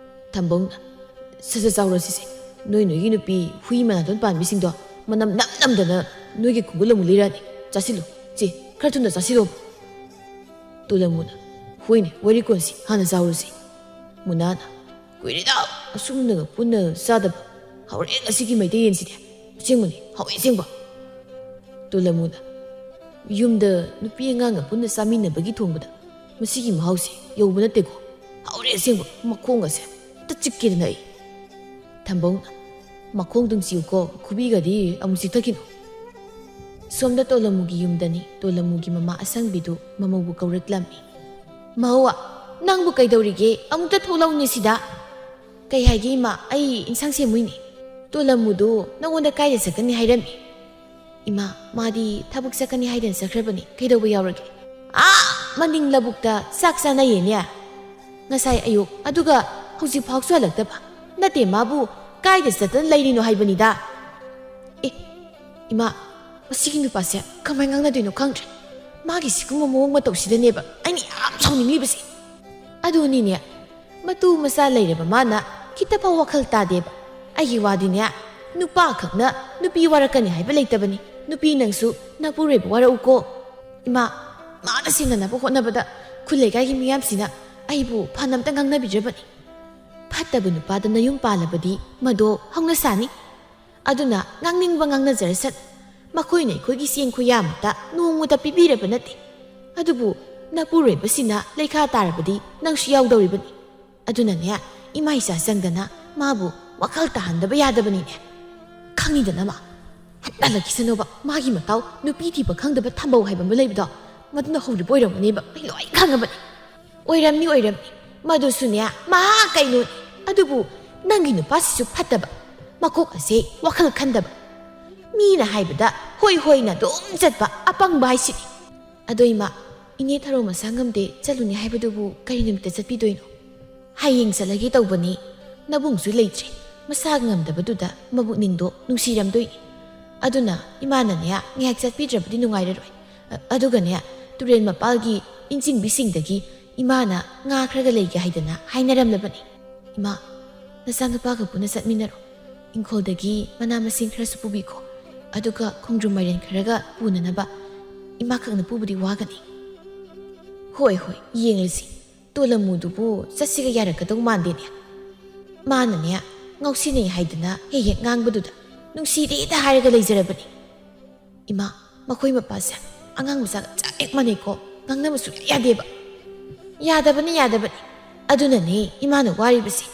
ꯊꯝꯕꯧꯅ, "ꯁꯠ ꯁꯠ ꯆꯥꯎꯔꯣ ꯁꯤꯁꯦ꯫ ꯅꯣꯏ ꯅꯣꯏꯒꯤ ꯅꯨꯄꯤ ꯍꯨꯏ ꯃꯅꯥꯇꯣꯟ ꯄꯥꯟꯕꯤꯁꯤꯡꯗꯣ ꯃꯅꯝ ꯅꯝ ꯅꯝꯗꯅ ꯅꯣꯏꯒꯤ ꯈꯣꯡꯒꯨꯜ ꯑꯃꯨꯛ ꯂꯤꯔꯛꯑꯅꯤ꯫ ꯆꯥꯁꯤꯜꯂꯨ꯫ ꯆꯦ, ꯈꯔ ꯊꯨꯅ ꯆꯥꯁꯤꯜꯂꯣ"꯫ ꯇꯣꯂꯝꯃꯨꯅ, "ꯍꯣꯏꯅꯦ, ꯋꯥꯔꯤ ꯀꯣꯟꯁꯤ, ꯍꯥꯟꯅ ꯆꯥꯎꯔꯨꯁꯤ"꯫ ꯃꯨꯅꯥꯅ, "ꯀꯨꯏꯔꯦꯗ ꯑꯁꯨꯝꯅꯒ ꯄꯨꯟꯅ ꯆꯥꯗꯕ꯫ ꯍꯥꯎꯔꯦ ꯉꯁꯤꯒꯤ ꯃꯩꯇꯩ ꯌꯦꯟꯁꯤꯗꯤ꯫ ꯑꯁꯦꯡꯕꯅꯤ, ꯍꯥꯎꯋꯦ ꯑꯁꯦꯡꯕ"꯫ ꯇꯣꯂꯝꯃꯨꯅ, "ꯌꯨꯝꯗ ꯅꯨꯄꯤ ꯑꯉꯥꯡꯒ ꯄꯨꯟꯅ ꯆꯥꯃꯤꯟꯅꯕꯒꯤ ꯊꯣꯡꯕꯗ ꯃꯁꯤꯒꯤ ꯃꯍꯥꯎꯁꯦ ꯌꯧꯕ ꯅꯠꯇꯦꯀꯣ꯫ ꯍꯥꯎꯔꯦ ꯑꯁꯦꯡꯕ, ꯃꯈꯣꯡꯒꯁꯦ"꯫ ꯇ ꯆꯤꯛꯀꯦꯗꯅ ꯑꯩ꯫ ꯊꯝꯕꯧꯅ, "ꯃꯈꯣꯡ ꯗꯨꯝ ꯆꯤꯛꯎꯀꯣ, ꯈꯨꯕꯤꯒꯗꯤ ꯑꯃꯨꯛ ꯆꯤꯛꯊꯈꯤꯅꯨ"꯫ ꯁꯣꯝꯗ ꯇꯣꯂꯝꯃꯨꯒꯤ ꯌꯨꯝꯗꯅꯤ꯫ ꯇꯣꯂꯝꯃꯨꯒꯤ ꯃꯃꯥ ꯑꯁꯪꯕꯤꯗꯨ ꯃꯃꯧꯕꯨ ꯀꯧꯔꯛꯂꯝꯃꯤ꯫ "ꯃꯍꯧꯋꯥ, ꯅꯪꯕꯨ ꯀꯩꯗꯧꯔꯤꯒꯦ? ꯑꯃꯨꯛꯇ ꯊꯣꯛꯂꯛꯎꯅꯦ ꯁꯤꯗ"꯫ "ꯀꯩ ꯍꯥꯏꯒꯦ ꯏꯃꯥ? ꯑꯩ ꯏꯟꯁꯥꯡ ꯁꯦꯝꯃꯨꯏꯅꯦ꯫ ꯇꯣꯂꯝꯃꯨꯗꯨ ꯅꯉꯣꯟꯗ ꯀꯥꯏꯗ ꯆꯠꯀꯅꯤ ꯍꯥꯏꯔꯝꯃꯤ?" "ꯏꯃꯥ, ꯃꯥꯗꯤ ꯊꯕꯛ ꯆꯠꯀꯅꯤ ꯍꯥꯏꯗꯅ ꯆꯠꯈ꯭ꯔꯕꯅꯤ꯫ ꯀꯩꯗꯧꯕ ꯌꯥꯎꯔꯒꯦ?" "ꯑꯥ ꯃꯅꯤꯡ ꯂꯧꯕꯨꯛꯇ ꯆꯥꯛ ꯆꯥꯅꯩꯌꯦꯅꯦ꯫ ꯉꯁꯥꯏ ꯑꯌꯨꯛ, ꯑꯗꯨꯒ ꯍꯧꯖꯤꯛ ꯐꯥꯎꯁꯨ ꯍꯜꯂꯛꯇꯕ꯫ ꯅꯠꯇꯦ, ꯃꯥꯕꯨ ꯀꯥꯏꯗ ꯆꯠꯇꯅ ꯂꯩꯔꯤꯅꯣ ꯍꯥꯏꯕꯅꯤꯗ"꯫ ꯑꯦ, ꯏꯃꯥ, ꯃꯁꯤꯒꯤ ꯅꯨꯄꯥꯁꯦ ꯀꯃꯥꯏꯅ ꯉꯥꯡꯅꯗꯣꯏꯅꯣ ꯈꯪꯗ꯭ꯔꯦ꯫ ꯃꯥꯒꯤ ꯁꯤꯒꯨꯝꯕ ꯃꯑꯣꯡ ꯃꯇꯧꯁꯤꯗꯅꯦꯕ ꯑꯩꯅ ꯌꯥꯝ ꯁꯥꯎꯅꯤꯡꯂꯤꯕꯁꯦ꯫ ꯑꯗꯨꯅꯤꯅꯦ, ꯃꯇꯨ ꯃꯆꯥ ꯂꯩꯔꯕ ꯃꯥꯅ ꯈꯤꯇ ꯐꯥꯎ ꯋꯥꯈꯜ ꯇꯥꯗꯦꯕ꯫ ꯑꯩꯒꯤ ꯋꯥꯗꯤꯅꯦ, ꯅꯨꯄꯥ ꯈꯛꯅ ꯅꯨꯄꯤ ꯋꯥꯔꯛꯀꯅꯤ ꯍꯥꯏꯕ ꯂꯩꯇꯕꯅꯤ꯫ ꯅꯨꯄꯤ ꯅꯪꯁꯨ ꯅꯄꯨꯔꯣꯏꯕ ꯋꯥꯔꯛꯎꯀꯣ꯫ ꯏꯃꯥ, ꯃꯥꯅ ꯁꯦꯟꯅꯅꯕ ꯍꯣꯠꯅꯕꯗ ꯈꯨꯜ ꯂꯩꯀꯥꯏꯒꯤ ꯃꯤꯌꯥꯝꯁꯤꯅ ꯑꯩꯕꯨ ꯐꯅ ꯑꯝꯇ ꯉꯥꯡꯅꯕꯤꯗ꯭ꯔꯕꯅꯤ꯫ ꯐꯠꯇꯕ ꯅꯨꯄꯥꯗ ꯅꯌꯨꯝ ꯄꯥꯜꯂꯕꯗꯤ ꯃꯗꯣ ꯍꯧꯅꯁꯥꯅꯤ꯫ ꯑꯗꯨꯅ ꯉꯥꯡꯅꯤꯡꯕ ꯉꯥꯡꯅꯖꯔꯁꯠ꯫ ꯃꯈꯣꯏꯅ ꯑꯩꯈꯣꯏꯒꯤ ꯆꯦꯡ ꯈꯨꯌꯥ ꯑꯃꯠꯇ ꯅꯣꯡꯃꯇ ꯄꯤꯕꯤꯔꯕ ꯅꯠꯇꯦ꯫ ꯑꯗꯨꯕꯨ ꯅꯄꯨꯔꯣꯏꯕꯁꯤꯅ ꯂꯩꯈꯥ ꯇꯥꯔꯕꯗꯤ ꯅꯪꯁꯨ ꯌꯥꯎꯗꯧꯔꯤꯕꯅꯤ꯫ ꯑꯗꯨꯅꯅꯦ, ꯏꯃꯥ ꯏꯆꯥ ꯆꯪꯗꯅ ꯃꯥꯕꯨ ꯋꯥꯈꯜ ꯇꯥꯍꯟꯗꯕ ꯌꯥꯗꯕꯅꯤꯅꯦ꯫ ꯈꯪꯉꯤꯗꯅ ꯃꯥ꯫ ꯍꯟꯗꯛꯂꯛꯈꯤꯁꯅꯣꯕ, ꯃꯥꯒꯤ ꯃꯇꯥꯎ ꯅꯨꯄꯤ ꯊꯤꯕ ꯈꯪꯗꯕ ꯊꯝꯕꯧ ꯍꯥꯏꯕ ꯑꯃ ꯂꯩꯕꯗꯣ, ꯃꯗꯨꯅ ꯍꯧꯔꯤꯕ ꯑꯣꯏꯔꯝꯒꯅꯦꯕ꯫ ꯑꯩ ꯂꯣꯏ ꯈꯪꯉꯕꯅꯤ꯫ ꯑꯣꯏꯔꯝꯅꯤ, ꯑꯣꯏꯔꯝꯅꯤ꯫ ꯃꯗꯨꯁꯨꯅꯦ, ꯃꯍꯥ ꯀꯩꯅꯣꯅꯤ꯫ ꯑꯗꯨꯕꯨ ꯅꯪꯒꯤ ꯅꯨꯄꯥꯁꯤꯁꯨ ꯐꯠꯇꯕ, ꯃꯀꯣꯛ ꯑꯁꯦ ꯋꯥꯈꯜ ꯈꯟꯗꯕ꯫ ꯃꯤꯅ ꯍꯥꯏꯕꯗ ꯍꯣꯏ ꯍꯣꯏꯅ ꯑꯗꯨꯝ ꯆꯠꯄ ꯑꯄꯪꯕ ꯍꯥꯏꯁꯤꯅꯤ꯫ ꯑꯗꯣ ꯏꯃꯥ, ꯏꯅꯦ ꯊꯔꯣ ꯃꯁꯥ ꯉꯝꯗꯦ, ꯆꯠꯂꯨꯅꯤ ꯍꯥꯏꯕꯗꯨꯕꯨ ꯀꯔꯤ ꯅꯨꯃꯤꯠꯇ ꯆꯠꯄꯤꯗꯣꯏꯅꯣ? ꯍꯌꯦꯡ ꯆꯠꯂꯒꯦ ꯇꯧꯕꯅꯤ꯫ ꯅꯕꯨꯡꯁꯨ ꯂꯩꯇ꯭ꯔꯦ꯫ ꯃꯁꯥ ꯉꯝꯗꯕꯗꯨꯗ ꯃꯕꯨꯛꯅꯤꯡꯗꯣ ꯅꯨꯡꯁꯤꯔꯝꯗꯣꯏꯅꯤ꯫ ꯑꯗꯨꯅ ꯏꯃꯥꯅꯅꯦ, ꯉꯥꯏꯍꯥꯛ ꯆꯠꯄꯤꯗ꯭ꯔꯕꯗꯤ ꯅꯨꯡꯉꯥꯏꯔꯔꯣꯏ꯫ ꯑ-, ꯑꯗꯨꯒꯅꯦ, ꯇꯨꯔꯦꯜ ꯃꯄꯥꯜꯒꯤ ꯏꯟꯆꯤꯡꯕꯤꯁꯤꯡꯗꯒꯤ ꯏꯃꯥꯅ ꯉꯥ ꯈꯔꯒ ꯂꯩꯒꯦ ꯍꯥꯏꯗꯅ ꯍꯥꯏꯅꯔꯝꯂꯕꯅꯤ꯫ ꯏꯃꯥ, ꯅꯆꯥꯅꯨꯄꯥꯒ ꯄꯨꯟꯅ ꯆꯠꯃꯤꯟꯅꯔꯣ꯫ ꯏꯪꯈꯣꯜꯗꯒꯤ ꯃꯅꯥ ꯃꯁꯤꯡ ꯈꯔꯁꯨ ꯄꯨꯕꯤꯈꯣ꯫ ꯑꯗꯨꯒ ꯈꯣꯡꯗ꯭ꯔꯨꯝ ꯃꯥꯏꯔꯦꯟ ꯈꯔꯒ ꯄꯨꯅꯅꯕ꯫ ꯏꯃꯥꯈꯛꯅ ꯄꯨꯕꯗꯤ ꯋꯥꯒꯅꯤ꯫ ꯍꯣꯏ, ꯍꯣꯏ, ꯌꯦꯡꯂꯁꯤ꯫ ꯇꯣꯂꯝꯃꯨꯗꯨꯕꯨ ꯆꯠꯁꯤꯒ ꯌꯥꯔꯛꯀꯗꯧ ꯃꯥꯟꯗꯦꯅꯦ꯫ ꯃꯥꯅꯅꯦ, ꯉꯥꯎꯁꯤꯟꯅꯩ ꯍꯥꯏꯗꯅ ꯍꯦꯛ ꯍꯦꯛ ꯉꯥꯡꯕꯗꯨꯗ ꯅꯨꯡꯁꯤꯗꯦꯗ ꯍꯥꯏꯔꯒ ꯂꯩꯖꯔꯕꯅꯤ꯫ ꯏꯃꯥ, ꯃꯈꯣꯏ ꯃꯄꯥꯁꯦ ꯑꯉꯥꯡ ꯃꯆꯥꯒ ꯆꯞ ꯍꯦꯛ ꯃꯥꯟꯅꯩꯀꯣ꯫ ꯉꯥꯡꯅꯕ ꯁꯨꯡꯌꯥ ꯌꯥꯗꯦꯕ꯫ ꯌꯥꯗꯕꯅꯤ, ꯌꯥꯗꯕꯅꯤ꯫ ꯑꯗꯨꯅꯅꯦ ꯏꯃꯥꯅ ꯋꯥꯔꯤꯕꯁꯦ꯫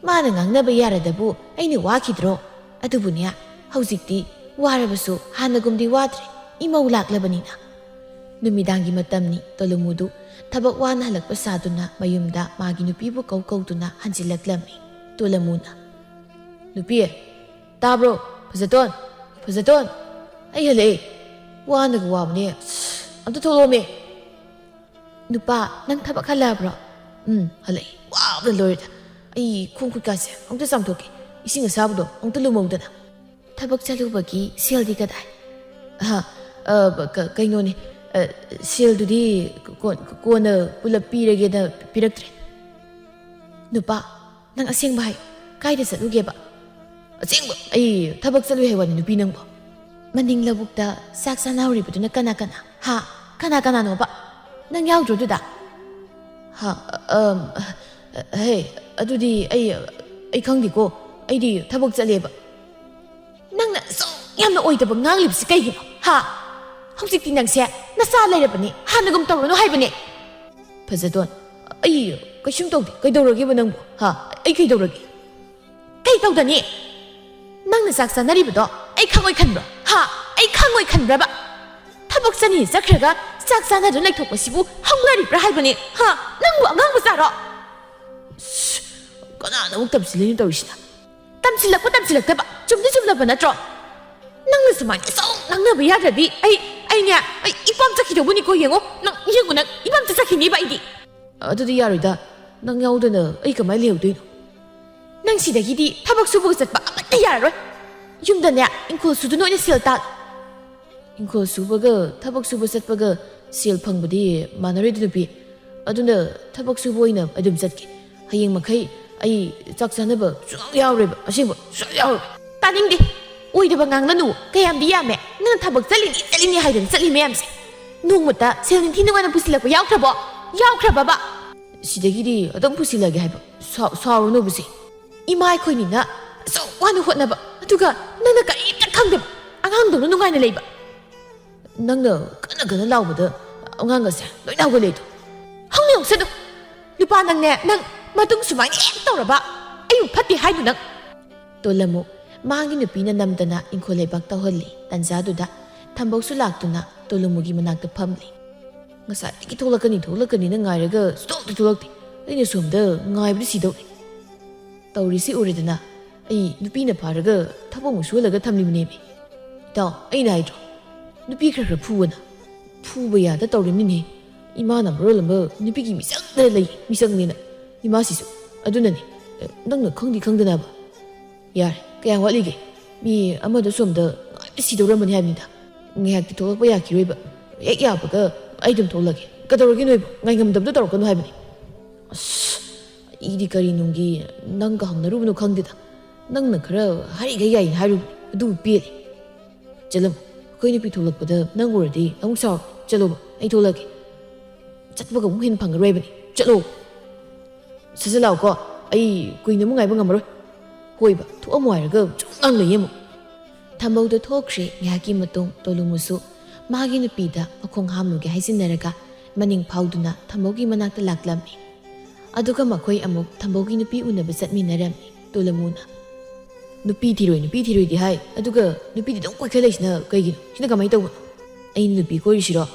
ꯃꯥꯅ ꯉꯥꯡꯅꯕ ꯌꯥꯔꯗꯕꯨ ꯑꯩꯅ ꯋꯥꯈꯤꯗ꯭ꯔꯣ? ꯑꯗꯨꯕꯨꯅꯦ, ꯍꯧꯖꯤꯛꯇꯤ ꯋꯥꯔꯕꯁꯨ ꯍꯥꯟꯅꯒꯨꯝꯗꯤ ꯋꯥꯗ꯭ꯔꯦ, ꯏꯃꯧ ꯂꯥꯛꯂꯕꯅꯤꯅ꯫ ꯅꯨꯃꯤꯗꯥꯡꯒꯤ ꯃꯇꯝꯅꯤ꯫ ꯇꯣꯂꯨꯃꯨꯗꯨ ꯊꯕꯛ ꯋꯥꯅ ꯍꯜꯂꯛꯄ ꯁꯥꯗꯨꯅ ꯃꯌꯨꯝꯗ ꯃꯥꯒꯤ ꯅꯨꯄꯤꯕꯨ ꯀꯧ ꯀꯧꯗꯨꯅ ꯍꯟꯖꯤꯜꯂꯛꯂꯝꯃꯤ꯫ ꯇꯣꯂꯨꯃꯨꯅ, "ꯅꯨꯄꯤ, ꯇꯥꯕ꯭ꯔꯣ? ꯐꯖꯇꯣꯟ, ꯐꯖꯇꯣꯟ, ꯑꯩ ꯍꯜꯂꯛꯑꯦ꯫ ꯋꯥꯅꯒ ꯋꯥꯕꯅꯦ꯫ ꯑꯁ, ꯑꯝꯇ ꯊꯣꯛꯂꯛꯑꯣꯃꯦ꯫" "ꯅꯨꯄꯥ, ꯅꯪ ꯊꯕꯛ ꯍꯜꯂꯛꯑꯕ꯭ꯔꯣ?" "ꯎꯝ, ꯍꯜꯂꯛꯑꯦ꯫ ꯋꯥꯕꯅ ꯂꯣꯏꯔꯦꯗ꯫ ꯑꯩ ꯈꯣꯡ ꯈꯨꯠꯀꯥꯁꯦ ꯑꯃꯨꯛꯇ ꯆꯥꯝꯊꯣꯛꯀꯦ꯫ ꯏꯁꯤꯡ ꯑꯁꯥꯕꯗꯣ ꯑꯃꯨꯛꯇ ꯂꯨꯝꯍꯧꯗꯅ꯫" "ꯊꯕꯛ ꯆꯠꯂꯨꯕꯒꯤ ꯁꯦꯜꯗꯤ ꯀꯗꯥꯏ?" "ꯑꯍ, ꯑ, ꯀ-, ꯀꯩꯅꯣꯅꯦ, ꯑ, ꯁꯦꯜꯗꯨꯗꯤ ꯀꯣꯟ-, ꯀꯣꯟꯅ ꯄꯨꯂꯞ ꯄꯤꯔꯒꯦꯅ ꯄꯤꯔꯛꯇ꯭ꯔꯦ꯫" "ꯅꯨꯄꯥ, ꯅꯪ ꯑꯁꯦꯡꯕ ꯍꯥꯏꯌꯨ꯫ ꯀꯥꯏꯗ ꯆꯠꯂꯨꯒꯦꯕ?" "ꯑꯁꯦꯡꯕ, ꯑꯩ ꯊꯕꯛ ꯆꯠꯂꯨꯏ ꯍꯥꯏ ꯋꯥꯅꯤ, ꯅꯨꯄꯤ ꯅꯪꯕꯣ꯫" "ꯃꯅꯤꯡ ꯂꯧꯕꯨꯛꯇ ꯆꯥꯛ ꯆꯥꯅꯍꯧꯔꯤꯕꯗꯨꯅ ꯀꯅꯥ ꯀꯅꯥ? ꯍꯥ? ꯀꯅꯥ ꯀꯅꯥꯅꯣꯕ? ꯅꯪ ꯌꯥꯎꯗ꯭ꯔꯣ ꯑꯗꯨꯗ?" "ꯍꯥ? ꯑ-, ꯑꯝ, ꯑ-, ꯍꯦ, ꯑꯗꯨꯗꯤ ꯑꯩ, ꯑꯩ ꯈꯪꯗꯦꯀꯣ꯫ ꯑꯩꯗꯤ ꯊꯕꯛ ꯆꯠꯂꯦꯕ꯫" "ꯅꯪꯅ ꯑꯁꯨꯛ ꯌꯥꯝꯅ ꯑꯣꯏꯗꯕ ꯉꯥꯡꯂꯤꯕꯁꯤ ꯀꯩꯒꯤꯅꯣ? ꯍꯥ? ꯍꯧꯖꯤꯛꯇꯤ ꯅꯪꯁꯦ ꯅꯆꯥ ꯂꯩꯔꯕꯅꯤ, ꯍꯥꯟꯅꯒꯨꯝ ꯇꯧꯔꯅꯨ ꯍꯥꯏꯕꯅꯦ꯫" "ꯐꯖꯗꯣꯟ, ꯑꯩ ꯀꯩꯁꯨꯝ ꯇꯧꯗꯦ꯫ ꯀꯩꯗꯧꯔꯒꯦꯕ ꯅꯪꯕꯨ? ꯍꯥ? ꯑꯩ ꯀꯩꯗꯧꯔꯒꯦ?" "ꯀꯩ ꯇꯧꯗꯅꯤ? ꯅꯪꯅ ꯆꯥꯛ ꯆꯥꯅꯔꯤꯕꯗꯣ ꯑꯩ ꯈꯪꯉꯣꯏ ꯈꯟꯕ꯭ꯔꯣ? ꯍꯥ? ꯑꯩ ꯈꯪꯉꯣꯏ ꯈꯟꯕ꯭ꯔꯕ? ꯊꯕꯛ ꯆꯠꯅꯤ ꯆꯠꯈ꯭ꯔꯒ ꯆꯥꯛ ꯆꯥꯅꯗꯨꯅ ꯂꯩꯊꯣꯛꯄꯁꯤꯕꯨ ꯍꯧꯅꯔꯤꯕ꯭ꯔꯥ ꯍꯥꯏꯕꯅꯤ? ꯍꯥ? ꯅꯪꯕꯨ ꯑꯉꯥꯡ ꯃꯆꯥꯔꯣ?" "ꯁꯤ, ꯀꯅꯥꯅ ꯑꯃꯨꯛ ꯇꯝꯁꯤꯜꯂꯤꯅꯣ ꯇꯧꯔꯤꯁꯤꯅ?" "ꯇꯝꯁꯤꯜꯂꯛꯄ ꯇꯝꯁꯤꯜꯂꯛꯇꯕ ꯆꯨꯝꯗꯤ ꯆꯨꯝꯂꯕ ꯅꯠꯇ꯭ꯔꯣ? ꯅꯪꯅ ꯁꯨꯃꯥꯏꯅ ꯁꯨꯝ ꯉꯥꯡꯅꯕ ꯌꯥꯗ꯭ꯔꯗꯤ ꯑꯩ, ꯑꯩꯅꯦ, ꯑꯩ ꯏꯄꯥꯝ ꯆꯠꯈꯤꯗꯧꯕꯅꯤꯀꯣ꯫ ꯌꯦꯡꯉꯣ, ꯅꯪ ꯌꯦꯡꯉꯣ, ꯅꯪ ꯏꯄꯥꯝ ꯆꯠꯈꯤꯅꯤꯕ ꯑꯩꯗꯤ꯫" "ꯑꯗꯨꯗꯤ ꯌꯥꯔꯣꯏꯗ꯫ ꯅꯪ ꯌꯥꯎꯗꯅ ꯑꯩ ꯀꯃꯥꯏꯅ ꯂꯩꯍꯧꯗꯣꯏꯅꯣ?" "ꯅꯪ ꯁꯤꯗꯒꯤꯗꯤ ꯊꯕꯛ ꯁꯨꯕꯒ ꯆꯠꯄ ꯑꯃꯠꯇ ꯌꯥꯔꯔꯣꯏ꯫ ꯌꯨꯝꯗꯅꯦ, ꯏꯪꯈꯣꯜ ꯁꯨꯗꯨꯅ ꯑꯣꯏꯅ ꯁꯦꯜ ꯇꯥꯜ꯫" "ꯏꯪꯈꯣꯜ ꯁꯨꯕꯒ ꯊꯕꯛ ꯁꯨꯕ ꯆꯠꯄꯒ ꯁꯦꯜ ꯐꯪꯕꯗꯤ ꯃꯥꯟꯅꯔꯣꯏꯗ, ꯅꯨꯄꯤ꯫ ꯑꯗꯨꯅ ꯊꯕꯛ ꯁꯨꯕ ꯑꯣꯏꯅ ꯑꯗꯨꯝ ꯆꯠꯀꯦ꯫ ꯍꯌꯦꯡ ꯃꯈꯩ ꯑꯩ ꯆꯥꯛ ꯆꯥꯅꯕ ꯁꯨꯡꯌꯥꯎ ꯌꯥꯎꯔꯣꯏꯕ, ꯑꯁꯦꯡꯕ, ꯁꯨꯡꯌꯥꯎ ꯌꯥꯎꯔꯣꯏ꯫" "ꯇꯥꯅꯤꯡꯗꯦ꯫ ꯑꯣꯏꯗꯕ ꯉꯥꯡꯂꯅꯨ꯫ ꯀꯌꯥꯝꯗꯤ ꯌꯥꯝꯃꯦ ꯅꯪꯅ ꯊꯕꯛ ꯆꯠꯂꯤꯅꯤ, ꯆꯠꯂꯤꯅꯤ ꯍꯥꯏꯗꯅ ꯆꯠꯂꯤ ꯃꯌꯥꯝꯁꯦ꯫ ꯅꯣꯡꯃꯇ ꯁꯦꯜ ꯅꯤꯡꯊꯤ ꯅꯨꯡꯉꯥꯏꯅ ꯄꯨꯁꯤꯜꯂꯛꯄ ꯌꯥꯎꯈ꯭ꯔꯕꯣ? ꯌꯥꯎꯈ꯭ꯔꯕꯕ?" "ꯁꯤꯗꯒꯤꯗꯤ ꯑꯗꯨꯝ ꯄꯨꯁꯤꯜꯂꯛꯑꯒꯦ ꯍꯥꯏꯕ꯫ ꯁꯥꯎ-, ꯁꯥꯎꯔꯅꯨꯕꯁꯦ꯫ ꯏꯃꯥ ꯑꯩꯈꯣꯏꯅꯤꯅ ꯑꯁꯨꯛ ꯋꯥꯅ ꯍꯣꯠꯅꯕ, ꯑꯗꯨꯒ ꯅꯪꯅ ꯀꯔꯤꯝꯇ ꯈꯪꯗꯕ, ꯑꯉꯥꯡꯗꯧꯅ ꯅꯨꯡꯉꯥꯏꯅ ꯂꯩꯕ꯫" "ꯅꯪꯅ ꯀꯟꯅ ꯀꯟꯅ ꯂꯥꯎꯕꯗ ꯑꯉꯥꯡꯒꯁꯦ ꯂꯣꯏꯅ ꯍꯧꯒꯠꯂꯛꯑꯦꯗꯣ꯫" "ꯍꯧꯅ ꯍꯧꯁꯅꯨ꯫ ꯅꯨꯄꯥ ꯅꯪꯅꯦ, ꯅꯪ ꯃꯇꯨꯡ ꯁꯨꯃꯥꯏꯅ ꯍꯦꯛ ꯇꯧꯔꯕ, ꯐꯠꯇꯦ ꯍꯥꯏꯗꯨ ꯅꯪ꯫ ꯇꯣꯂꯃꯨ ꯃꯥꯒꯤ ꯅꯨꯄꯤꯅ ꯅꯝꯗꯅ ꯏꯪꯈꯣꯜ ꯂꯩꯕꯥꯛ ꯇꯧꯍꯜꯂꯤ꯫ ꯇꯟꯖꯥꯗꯨꯗ ꯊꯝꯕꯧꯁꯨ ꯂꯥꯛꯇꯨꯅ ꯇꯣꯂꯃꯨꯒꯤ ꯃꯅꯥꯛꯇ ꯐꯝꯂꯤ꯫ "ꯉꯁꯥꯏꯗꯒꯤ ꯊꯣꯛꯂꯛꯀꯅꯤꯅ ꯉꯥꯏꯔꯒ ꯁꯨꯡꯊꯣꯛꯇꯤ ꯊꯣꯛꯂꯛꯇꯦ꯫ ꯑꯩꯅ ꯁꯣꯝꯗ ꯉꯥꯏꯕꯗ ꯁꯤꯗꯧꯔꯦ꯫ ꯇꯧꯔꯤꯁꯤ ꯎꯔꯦꯗꯅ, ꯑꯩ ꯅꯨꯄꯤꯅ ꯐꯥꯔꯒ ꯊꯕꯛ ꯑꯃꯨꯛ ꯁꯨꯍꯜꯂꯒ ꯊꯝꯂꯤꯕꯅꯦꯃꯤ꯫ ꯏꯇꯥꯎ, ꯑꯩꯅ ꯍꯥꯏꯗ꯭ꯔꯣ, ꯅꯨꯄꯤ ꯈꯔ ꯈꯔ ꯐꯨꯑꯣꯅ? ꯐꯨꯕ ꯌꯥꯗ ꯇꯧꯔꯤꯕꯅꯤꯅꯦ꯫ ꯏꯃꯥꯅ ꯃꯔꯣꯜ ꯑꯃ ꯅꯨꯄꯤꯒꯤ ꯃꯤꯆꯪꯗ ꯂꯩ, ꯃꯤꯆꯪꯅꯦꯅ꯫ ꯏꯃꯥꯁꯤꯁꯨ ꯑꯗꯨꯅꯅꯦ꯫ ꯑꯦ, ꯅꯪꯅ ꯈꯪꯗꯤ ꯈꯪꯗꯅꯕ꯫ ꯌꯥꯔꯦ, ꯀꯌꯥꯝ ꯋꯥꯠꯂꯤꯒꯦ? ꯃꯤ ꯑꯃꯗꯣ ꯁꯣꯝꯗ ꯉꯥꯏꯕ ꯁꯤꯗꯧꯔꯝꯕꯅꯤ ꯍꯥꯏꯕꯅꯤꯗ꯫ ꯉꯥꯏꯍꯥꯛꯇꯤ ꯊꯣꯛꯂꯛꯄ ꯌꯥꯈꯤꯔꯣꯏꯕ꯫ ꯍꯦꯛ ꯌꯥꯕꯒ ꯑꯩ ꯑꯗꯨꯝ ꯊꯣꯛꯂꯒꯦ꯫ ꯀꯩꯗꯧꯔꯒꯦ ꯅꯣꯏꯕꯨ? ꯉꯥꯏꯉꯝꯗꯕꯗꯣ ꯇꯧꯔꯛꯀꯅꯨ ꯍꯥꯏꯕꯅꯤ꯫ ꯑꯁ, ꯑꯩꯗꯤ ꯀꯔꯤ ꯅꯨꯡꯒꯤ ꯅꯪꯒ ꯍꯪꯅꯔꯨꯕꯅꯣ ꯈꯪꯗꯦꯗ꯫ ꯅꯪꯅ ꯈꯔ ꯍꯥꯏꯔꯤꯈꯩ ꯌꯥꯏꯅ ꯍꯥꯏꯔꯨꯕꯅꯤ, ꯑꯗꯨꯕꯨ ꯄꯦꯜꯂꯦ꯫ ꯆꯠꯂꯝꯃꯣ꯫ ꯑꯩꯈꯣꯏ ꯅꯨꯄꯤ ꯊꯣꯛꯂꯛꯄꯗ ꯅꯪ ꯎꯔꯗꯤ ꯑꯃꯨꯛ ꯁꯥꯎꯔꯣ꯫ ꯆꯠꯂꯣꯕ, ꯑꯩ ꯊꯣꯛꯂꯛꯑꯒꯦ꯫ ꯆꯠꯄꯒ ꯑꯃꯨꯛ ꯍꯦꯟꯅ ꯐꯪꯉꯔꯣꯏꯕꯅꯤ꯫ ꯆꯠꯂꯣ꯫ ꯁꯠ ꯁꯠ ꯂꯥꯛꯑꯣꯀꯣ, ꯑꯩ ꯀꯨꯏꯅ ꯑꯃꯨꯛ ꯉꯥꯏꯕ ꯉꯝꯃꯔꯣꯏ꯫ ꯍꯣꯏꯕ, ꯊꯣꯛꯑꯝꯃꯣ ꯍꯥꯏꯔꯒ ꯁꯨꯝ ꯉꯥꯡ ꯂꯩꯌꯦ ꯑꯃꯨꯛ꯫ ꯊꯝꯕꯧꯗ ꯊꯣꯛꯈ꯭ꯔꯦ꯫ ꯉꯥꯏꯍꯥꯛꯀꯤ ꯃꯇꯨꯡ ꯇꯣꯂꯨꯃꯨꯁꯨ ꯃꯥꯒꯤ ꯅꯨꯄꯤꯗ ꯃꯈꯣꯡ ꯍꯥꯝꯂꯨꯒꯦ ꯍꯥꯏꯖꯤꯟꯅꯔꯒ ꯃꯅꯤꯡ ꯐꯥꯎꯗꯨꯅ ꯊꯝꯕꯧꯒꯤ ꯃꯅꯥꯛꯇ ꯂꯥꯛꯂꯝꯃꯤ꯫ ꯑꯗꯨꯒ ꯃꯈꯣꯏ ꯑꯃꯨꯛ ꯊꯝꯕꯧꯒꯤ ꯅꯨꯄꯤ ꯎꯅꯕ ꯆꯠꯃꯤꯟꯅꯔꯝꯃꯤ꯫ ꯇꯣꯂꯨꯃꯨꯅ, "ꯅꯨꯄꯤ ꯊꯤꯔꯣꯏ, ꯅꯨꯄꯤ ꯊꯤꯔꯣꯏꯗꯤ ꯍꯥꯏ, ꯑꯗꯨꯒ ꯅꯨꯄꯤꯗꯤ ꯑꯗꯨꯝ ꯀꯣꯏꯈꯠꯂꯛꯏꯁꯤꯅ ꯀꯩꯒꯤꯅꯣ? ꯁꯤꯅ ꯀꯃꯥꯏꯅ ꯇꯧꯕꯅꯣ? ꯑꯩꯅ ꯅꯨꯄꯤ ꯀꯣꯏꯔꯤꯁꯤꯔꯣ?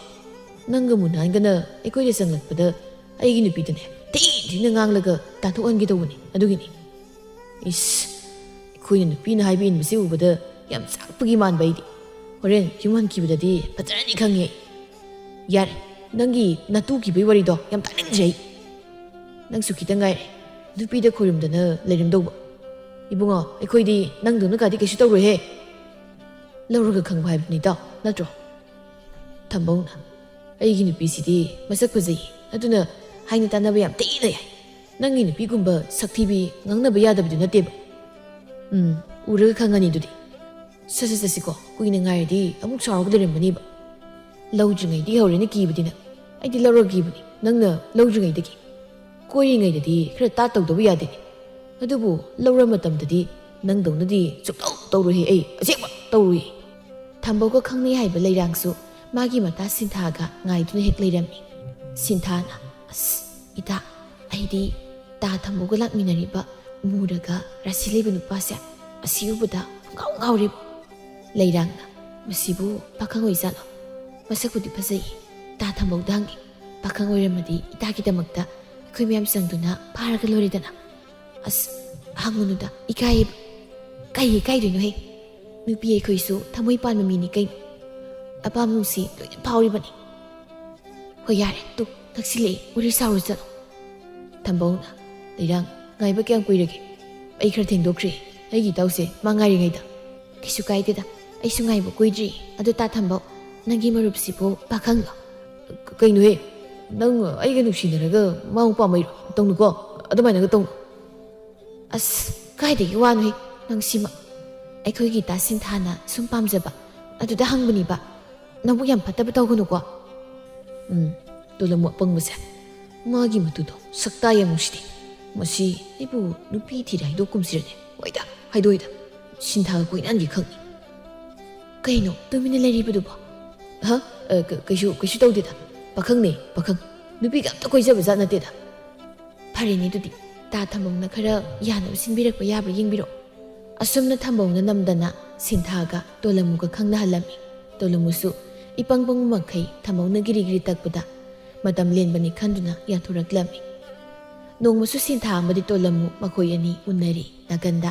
ꯅꯪꯒ ꯃꯨꯅꯥꯟꯒꯅ ꯑꯩꯈꯣꯏꯗ ꯆꯪꯂꯛꯄꯗ ꯑꯩꯒꯤ ꯅꯨꯄꯤꯗꯨꯅꯦ ꯊꯤ ꯊꯤꯅ ꯉꯥꯡꯂꯒ ꯇꯥꯟꯊꯣꯛꯍꯟꯒꯦ ꯇꯧꯕꯅꯤ, ꯑꯗꯨꯒꯤꯅꯤ꯫" ꯏꯁ, ꯑꯩꯈꯣꯏꯅ ꯅꯨꯄꯤꯅ ꯍꯥꯏꯕ ꯏꯟꯕꯁꯤ ꯎꯕꯗ ꯌꯥꯝ ꯆꯥꯛꯄꯒꯤ ꯃꯥꯟꯕ ꯑꯩꯗꯤ꯫ ꯍꯣꯔꯦꯟ ꯌꯨꯝ ꯍꯟꯈꯤꯕꯗꯗꯤ ꯐꯖꯔꯅꯤ ꯈꯪꯉꯦ꯫ ꯌꯥꯔꯦ, ꯅꯪꯒꯤ ꯅꯇꯨ ꯀꯤꯕꯩ ꯋꯥꯔꯤꯗꯣ ꯌꯥꯝ ꯇꯥꯅꯤꯡꯗ꯭ꯔꯦ ꯑꯩ꯫ ꯅꯪꯁꯨ ꯈꯤꯇꯪ ꯉꯥꯏꯔꯦ ꯅꯨꯄꯤꯗ ꯈꯣꯏꯔꯝꯗꯅ ꯂꯩꯔꯝꯗꯧꯕ꯫ ꯏꯕꯨꯡꯉꯣ, ꯑꯩꯈꯣꯏꯗꯤ ꯅꯪꯗꯧꯅ ꯀꯥꯗꯤ ꯀꯩꯁꯨ ꯇꯧꯔꯣꯏꯍꯦ꯫ ꯂꯧꯔꯒ ꯈꯪꯕ ꯍꯥꯏꯕꯅꯤꯗꯣ, ꯅꯠꯇ꯭ꯔꯣ? ꯊꯝꯕꯧꯅ, "ꯑꯩꯒꯤ ꯅꯨꯄꯤꯁꯤꯗꯤ ꯃꯁꯛ ꯐꯖꯩ, ꯑꯗꯨꯅ ꯍꯥꯏꯅ ꯇꯥꯟꯅꯕ ꯌꯥꯝ ꯊꯤꯅ ꯌꯥꯏ꯫ ꯅꯪꯒꯤ ꯅꯨꯄꯤꯒꯨꯝꯕ ꯁꯛꯊꯤꯕꯤ ꯉꯥꯡꯅꯕ ꯌꯥꯗꯕꯤꯗꯨ ꯅꯠꯇꯦꯕ꯫ ꯎꯝ, ꯎꯔꯒ ꯈꯪꯉꯅꯤ ꯑꯗꯨꯗꯤ꯫ ꯁꯠ ꯁꯠ ꯆꯠꯁꯤꯀꯣ, ꯀꯨꯏꯅ ꯉꯥꯏꯔꯗꯤ ꯑꯃꯨꯛ ꯁꯥꯎꯔꯒ ꯂꯩꯔꯝꯒꯅꯤꯕ꯫ ꯂꯧꯗ꯭ꯔꯤꯉꯩꯗꯒꯤ ꯍꯧꯔꯦꯅ ꯀꯤꯕꯗꯤꯅ꯫ ꯑꯩꯗꯤ ꯂꯧꯔꯒ ꯀꯤꯕꯅꯤ, ꯅꯪꯅ ꯂꯧꯗ꯭ꯔꯤꯉꯩꯗꯒꯤ꯫ ꯀꯣꯏꯔꯤꯉꯩꯗꯗꯤ ꯈꯔ ꯇꯥꯠ ꯇꯧꯗꯕ ꯌꯥꯗꯦꯅꯦ꯫ ꯑꯗꯨꯕꯨ ꯂꯧꯔ ꯃꯇꯝꯗꯗꯤ ꯅꯪꯗꯧꯅꯗꯤ ꯁꯨꯛꯇꯧ ꯇꯧꯔꯣꯏꯍꯦ ꯑꯩ, ꯑꯁꯦꯡꯕ ꯇꯧꯔꯣꯏ꯫" ꯊꯝꯕꯧꯒ ꯈꯪꯅꯩ ꯍꯥꯏꯕ ꯂꯩꯔꯥꯡꯁꯨ ꯃꯥꯒꯤ ꯃꯇꯥ ꯁꯤꯟꯊꯥꯒ ꯉꯥꯏꯗꯨꯅ ꯍꯦꯛ ꯂꯩꯔꯝꯃꯤ꯫ ꯁꯤꯟꯊꯥꯅ, "ꯑꯁ, ꯏꯇꯥ, ꯑꯩꯗꯤ ꯇꯥ ꯊꯝꯕꯧꯒ ꯂꯥꯛꯃꯤꯟꯅꯔꯤꯕ ꯃꯨꯔꯒ ꯔꯥꯁꯤ ꯂꯩꯕ ꯅꯨꯄꯥꯁꯦ ꯑꯁꯤ ꯎꯕꯗ ꯄꯨꯡꯉꯥꯎ ꯉꯥꯎꯔꯦꯕ꯫ ꯂꯩꯔꯥꯡꯅ, "ꯃꯁꯤꯕꯨ ꯄꯥꯈꯪ ꯑꯣꯏꯖꯥꯠꯂꯣ? ꯃꯁꯛꯄꯨꯗꯤ ꯐꯖꯩꯌꯦ꯫ ꯇꯥ ꯊꯝꯕꯧꯗ ꯍꯪꯒꯦ꯫ ꯄꯥꯈꯪ ꯑꯣꯏꯔꯝꯃꯗꯤ ꯏꯇꯥꯒꯤꯗꯃꯛꯇ ꯑꯩꯈꯣꯏ ꯃꯌꯥꯝ ꯆꯪꯗꯨꯅ ꯐꯥꯔꯒ ꯂꯣꯏꯔꯦꯗꯅ꯫" "ꯑꯁ, ꯍꯪꯉꯨꯅꯨꯗ, ꯏꯀꯥꯏꯌꯦꯕ꯫" "ꯀꯩ ꯏꯀꯥꯏꯗꯣꯏꯅꯣꯍꯦ? ꯅꯨꯄꯤ ꯑꯩꯈꯣꯏꯁꯨ ꯊꯃꯣꯏ ꯄꯥꯟꯕ ꯃꯤꯅꯤ ꯀꯩꯅꯣ꯫ ꯑꯄꯥꯝꯕ ꯅꯨꯡꯁꯤ ꯂꯣꯏꯅ ꯐꯥꯎꯔꯤꯕꯅꯤ꯫" "ꯍꯣꯏ, ꯌꯥꯔꯦ, ꯇꯨ, ꯅꯛꯁꯤꯜꯂꯛꯑꯦ, ꯋꯥꯔꯤ ꯁꯥꯔꯨ ꯆꯠꯂꯣ꯫" ꯊꯝꯕꯧꯅ, "ꯂꯩꯔꯥꯡ, ꯉꯥꯏꯕ ꯀꯌꯥꯝ ꯀꯨꯏꯔꯒꯦ? ꯑꯩ ꯈꯔ ꯊꯦꯡꯗꯣꯛꯈ꯭ꯔꯦ, ꯑꯩꯒꯤ ꯏꯇꯥꯎꯁꯦ ꯃꯥ ꯉꯥꯏꯔꯤꯉꯩꯗ꯫" "ꯀꯩꯁꯨ ꯀꯥꯏꯗꯦꯗ, ꯑꯩꯁꯨ ꯉꯥꯏꯕ ꯀꯨꯏꯗ꯭ꯔꯤ꯫ ꯑꯗꯣ ꯇꯥ ꯊꯝꯕꯧ, ꯅꯪꯒꯤ ꯃꯔꯨꯞꯁꯤꯕꯨ ꯄꯥꯈꯪꯂꯣ?" "ꯀ-, ꯀꯩꯅꯣꯍꯦ, ꯅꯪ ꯑꯩꯒ ꯅꯨꯡꯁꯤꯅꯔꯒ ꯃꯥ ꯑꯃꯨꯛ ꯄꯥꯝꯃꯩꯔꯣ? ꯇꯧꯅꯨꯀꯣ, ꯑꯗꯨꯃꯥꯏꯅꯒ ꯇꯧꯅꯨ꯫" "ꯑꯁ, ꯀꯥꯏꯗꯒꯤ ꯋꯥꯅꯣꯍꯦ, ꯅꯪꯁꯤꯃ꯫ ꯑꯩꯈꯣꯏꯒꯤ ꯏꯇꯥ ꯁꯤꯟꯊꯥꯅ ꯁꯨꯝ ꯄꯥꯝꯖꯕ, ꯑꯗꯨꯗ ꯍꯪꯕꯅꯤꯕ꯫ ꯅꯕꯨꯛ ꯌꯥꯝ ꯐꯠꯇꯕ ꯇꯧꯒꯅꯨꯀꯣ꯫" "ꯎꯝ, ꯇꯣꯂꯝꯃꯨ ꯑꯄꯪꯕꯁꯦ꯫ ꯃꯥꯒꯤ ꯃꯇꯨꯗꯣ ꯁꯛꯇꯥ ꯌꯥꯝ ꯅꯨꯡꯁꯤꯗꯦ꯫ ꯃꯁꯤ ꯑꯩꯕꯨ ꯅꯨꯄꯤ ꯊꯤꯔꯦ ꯍꯥꯏꯗꯣꯛꯀꯨꯝꯁꯤꯔꯅꯦ꯫ ꯍꯣꯏꯗ, ꯍꯥꯏꯗꯣꯛꯑꯣꯏꯗ꯫ ꯁꯤꯟꯊꯥꯒ ꯀꯣꯏꯅꯍꯟꯒꯦ ꯈꯪꯅꯤ꯫" "ꯀꯩꯅꯣ ꯇꯨꯃꯤꯟꯅ ꯂꯩꯔꯤꯕꯗꯨꯕꯣ?" "ꯍ? ꯑ, ꯀ-, ꯀꯩꯁꯨ, ꯀꯩꯁꯨ ꯇꯧꯗꯦꯗ꯫ ꯄꯥꯈꯪꯅꯦ, ꯄꯥꯈꯪ꯫ ꯅꯨꯄꯤꯒ ꯑꯝꯇ ꯀꯣꯏꯖꯕ ꯖꯥꯠ ꯅꯠꯇꯦꯗ꯫" "ꯐꯔꯦꯅꯦ, ꯑꯗꯨꯗꯤ ꯇꯥ ꯊꯝꯕꯧꯅ ꯈꯔ ꯌꯥꯅꯕ ꯁꯤꯟꯕꯤꯔꯛꯄ ꯌꯥꯕ꯭ꯔꯥ ꯌꯦꯡꯕꯤꯔꯣ꯫" ꯑꯁꯨꯝꯅ ꯊꯝꯕꯧꯅ ꯅꯝꯗꯅ ꯁꯤꯟꯊꯥꯒ ꯇꯣꯂꯝꯃꯨꯒ ꯈꯪꯅꯍꯜꯂꯝꯃꯤ꯫ ꯇꯣꯂꯝꯃꯨꯁꯨ ꯏꯄꯪ ꯄꯪꯕ ꯃꯈꯩ ꯊꯝꯕꯧꯅ ꯒꯤꯔꯤ ꯒꯤꯔꯤ ꯇꯛꯄꯗ ꯃꯇꯝ ꯂꯦꯟꯕꯅꯤ ꯈꯟꯗꯨꯅ ꯌꯥꯊꯣꯔꯛꯂꯝꯃꯤ꯫ ꯅꯣꯡꯃꯁꯨ ꯁꯤꯟꯊꯥ ꯑꯃꯗꯤ ꯇꯣꯂꯝꯃꯨ ꯃꯈꯣꯏ ꯑꯅꯤ ꯎꯅꯔꯤ꯫ ꯅꯥꯀꯟꯗ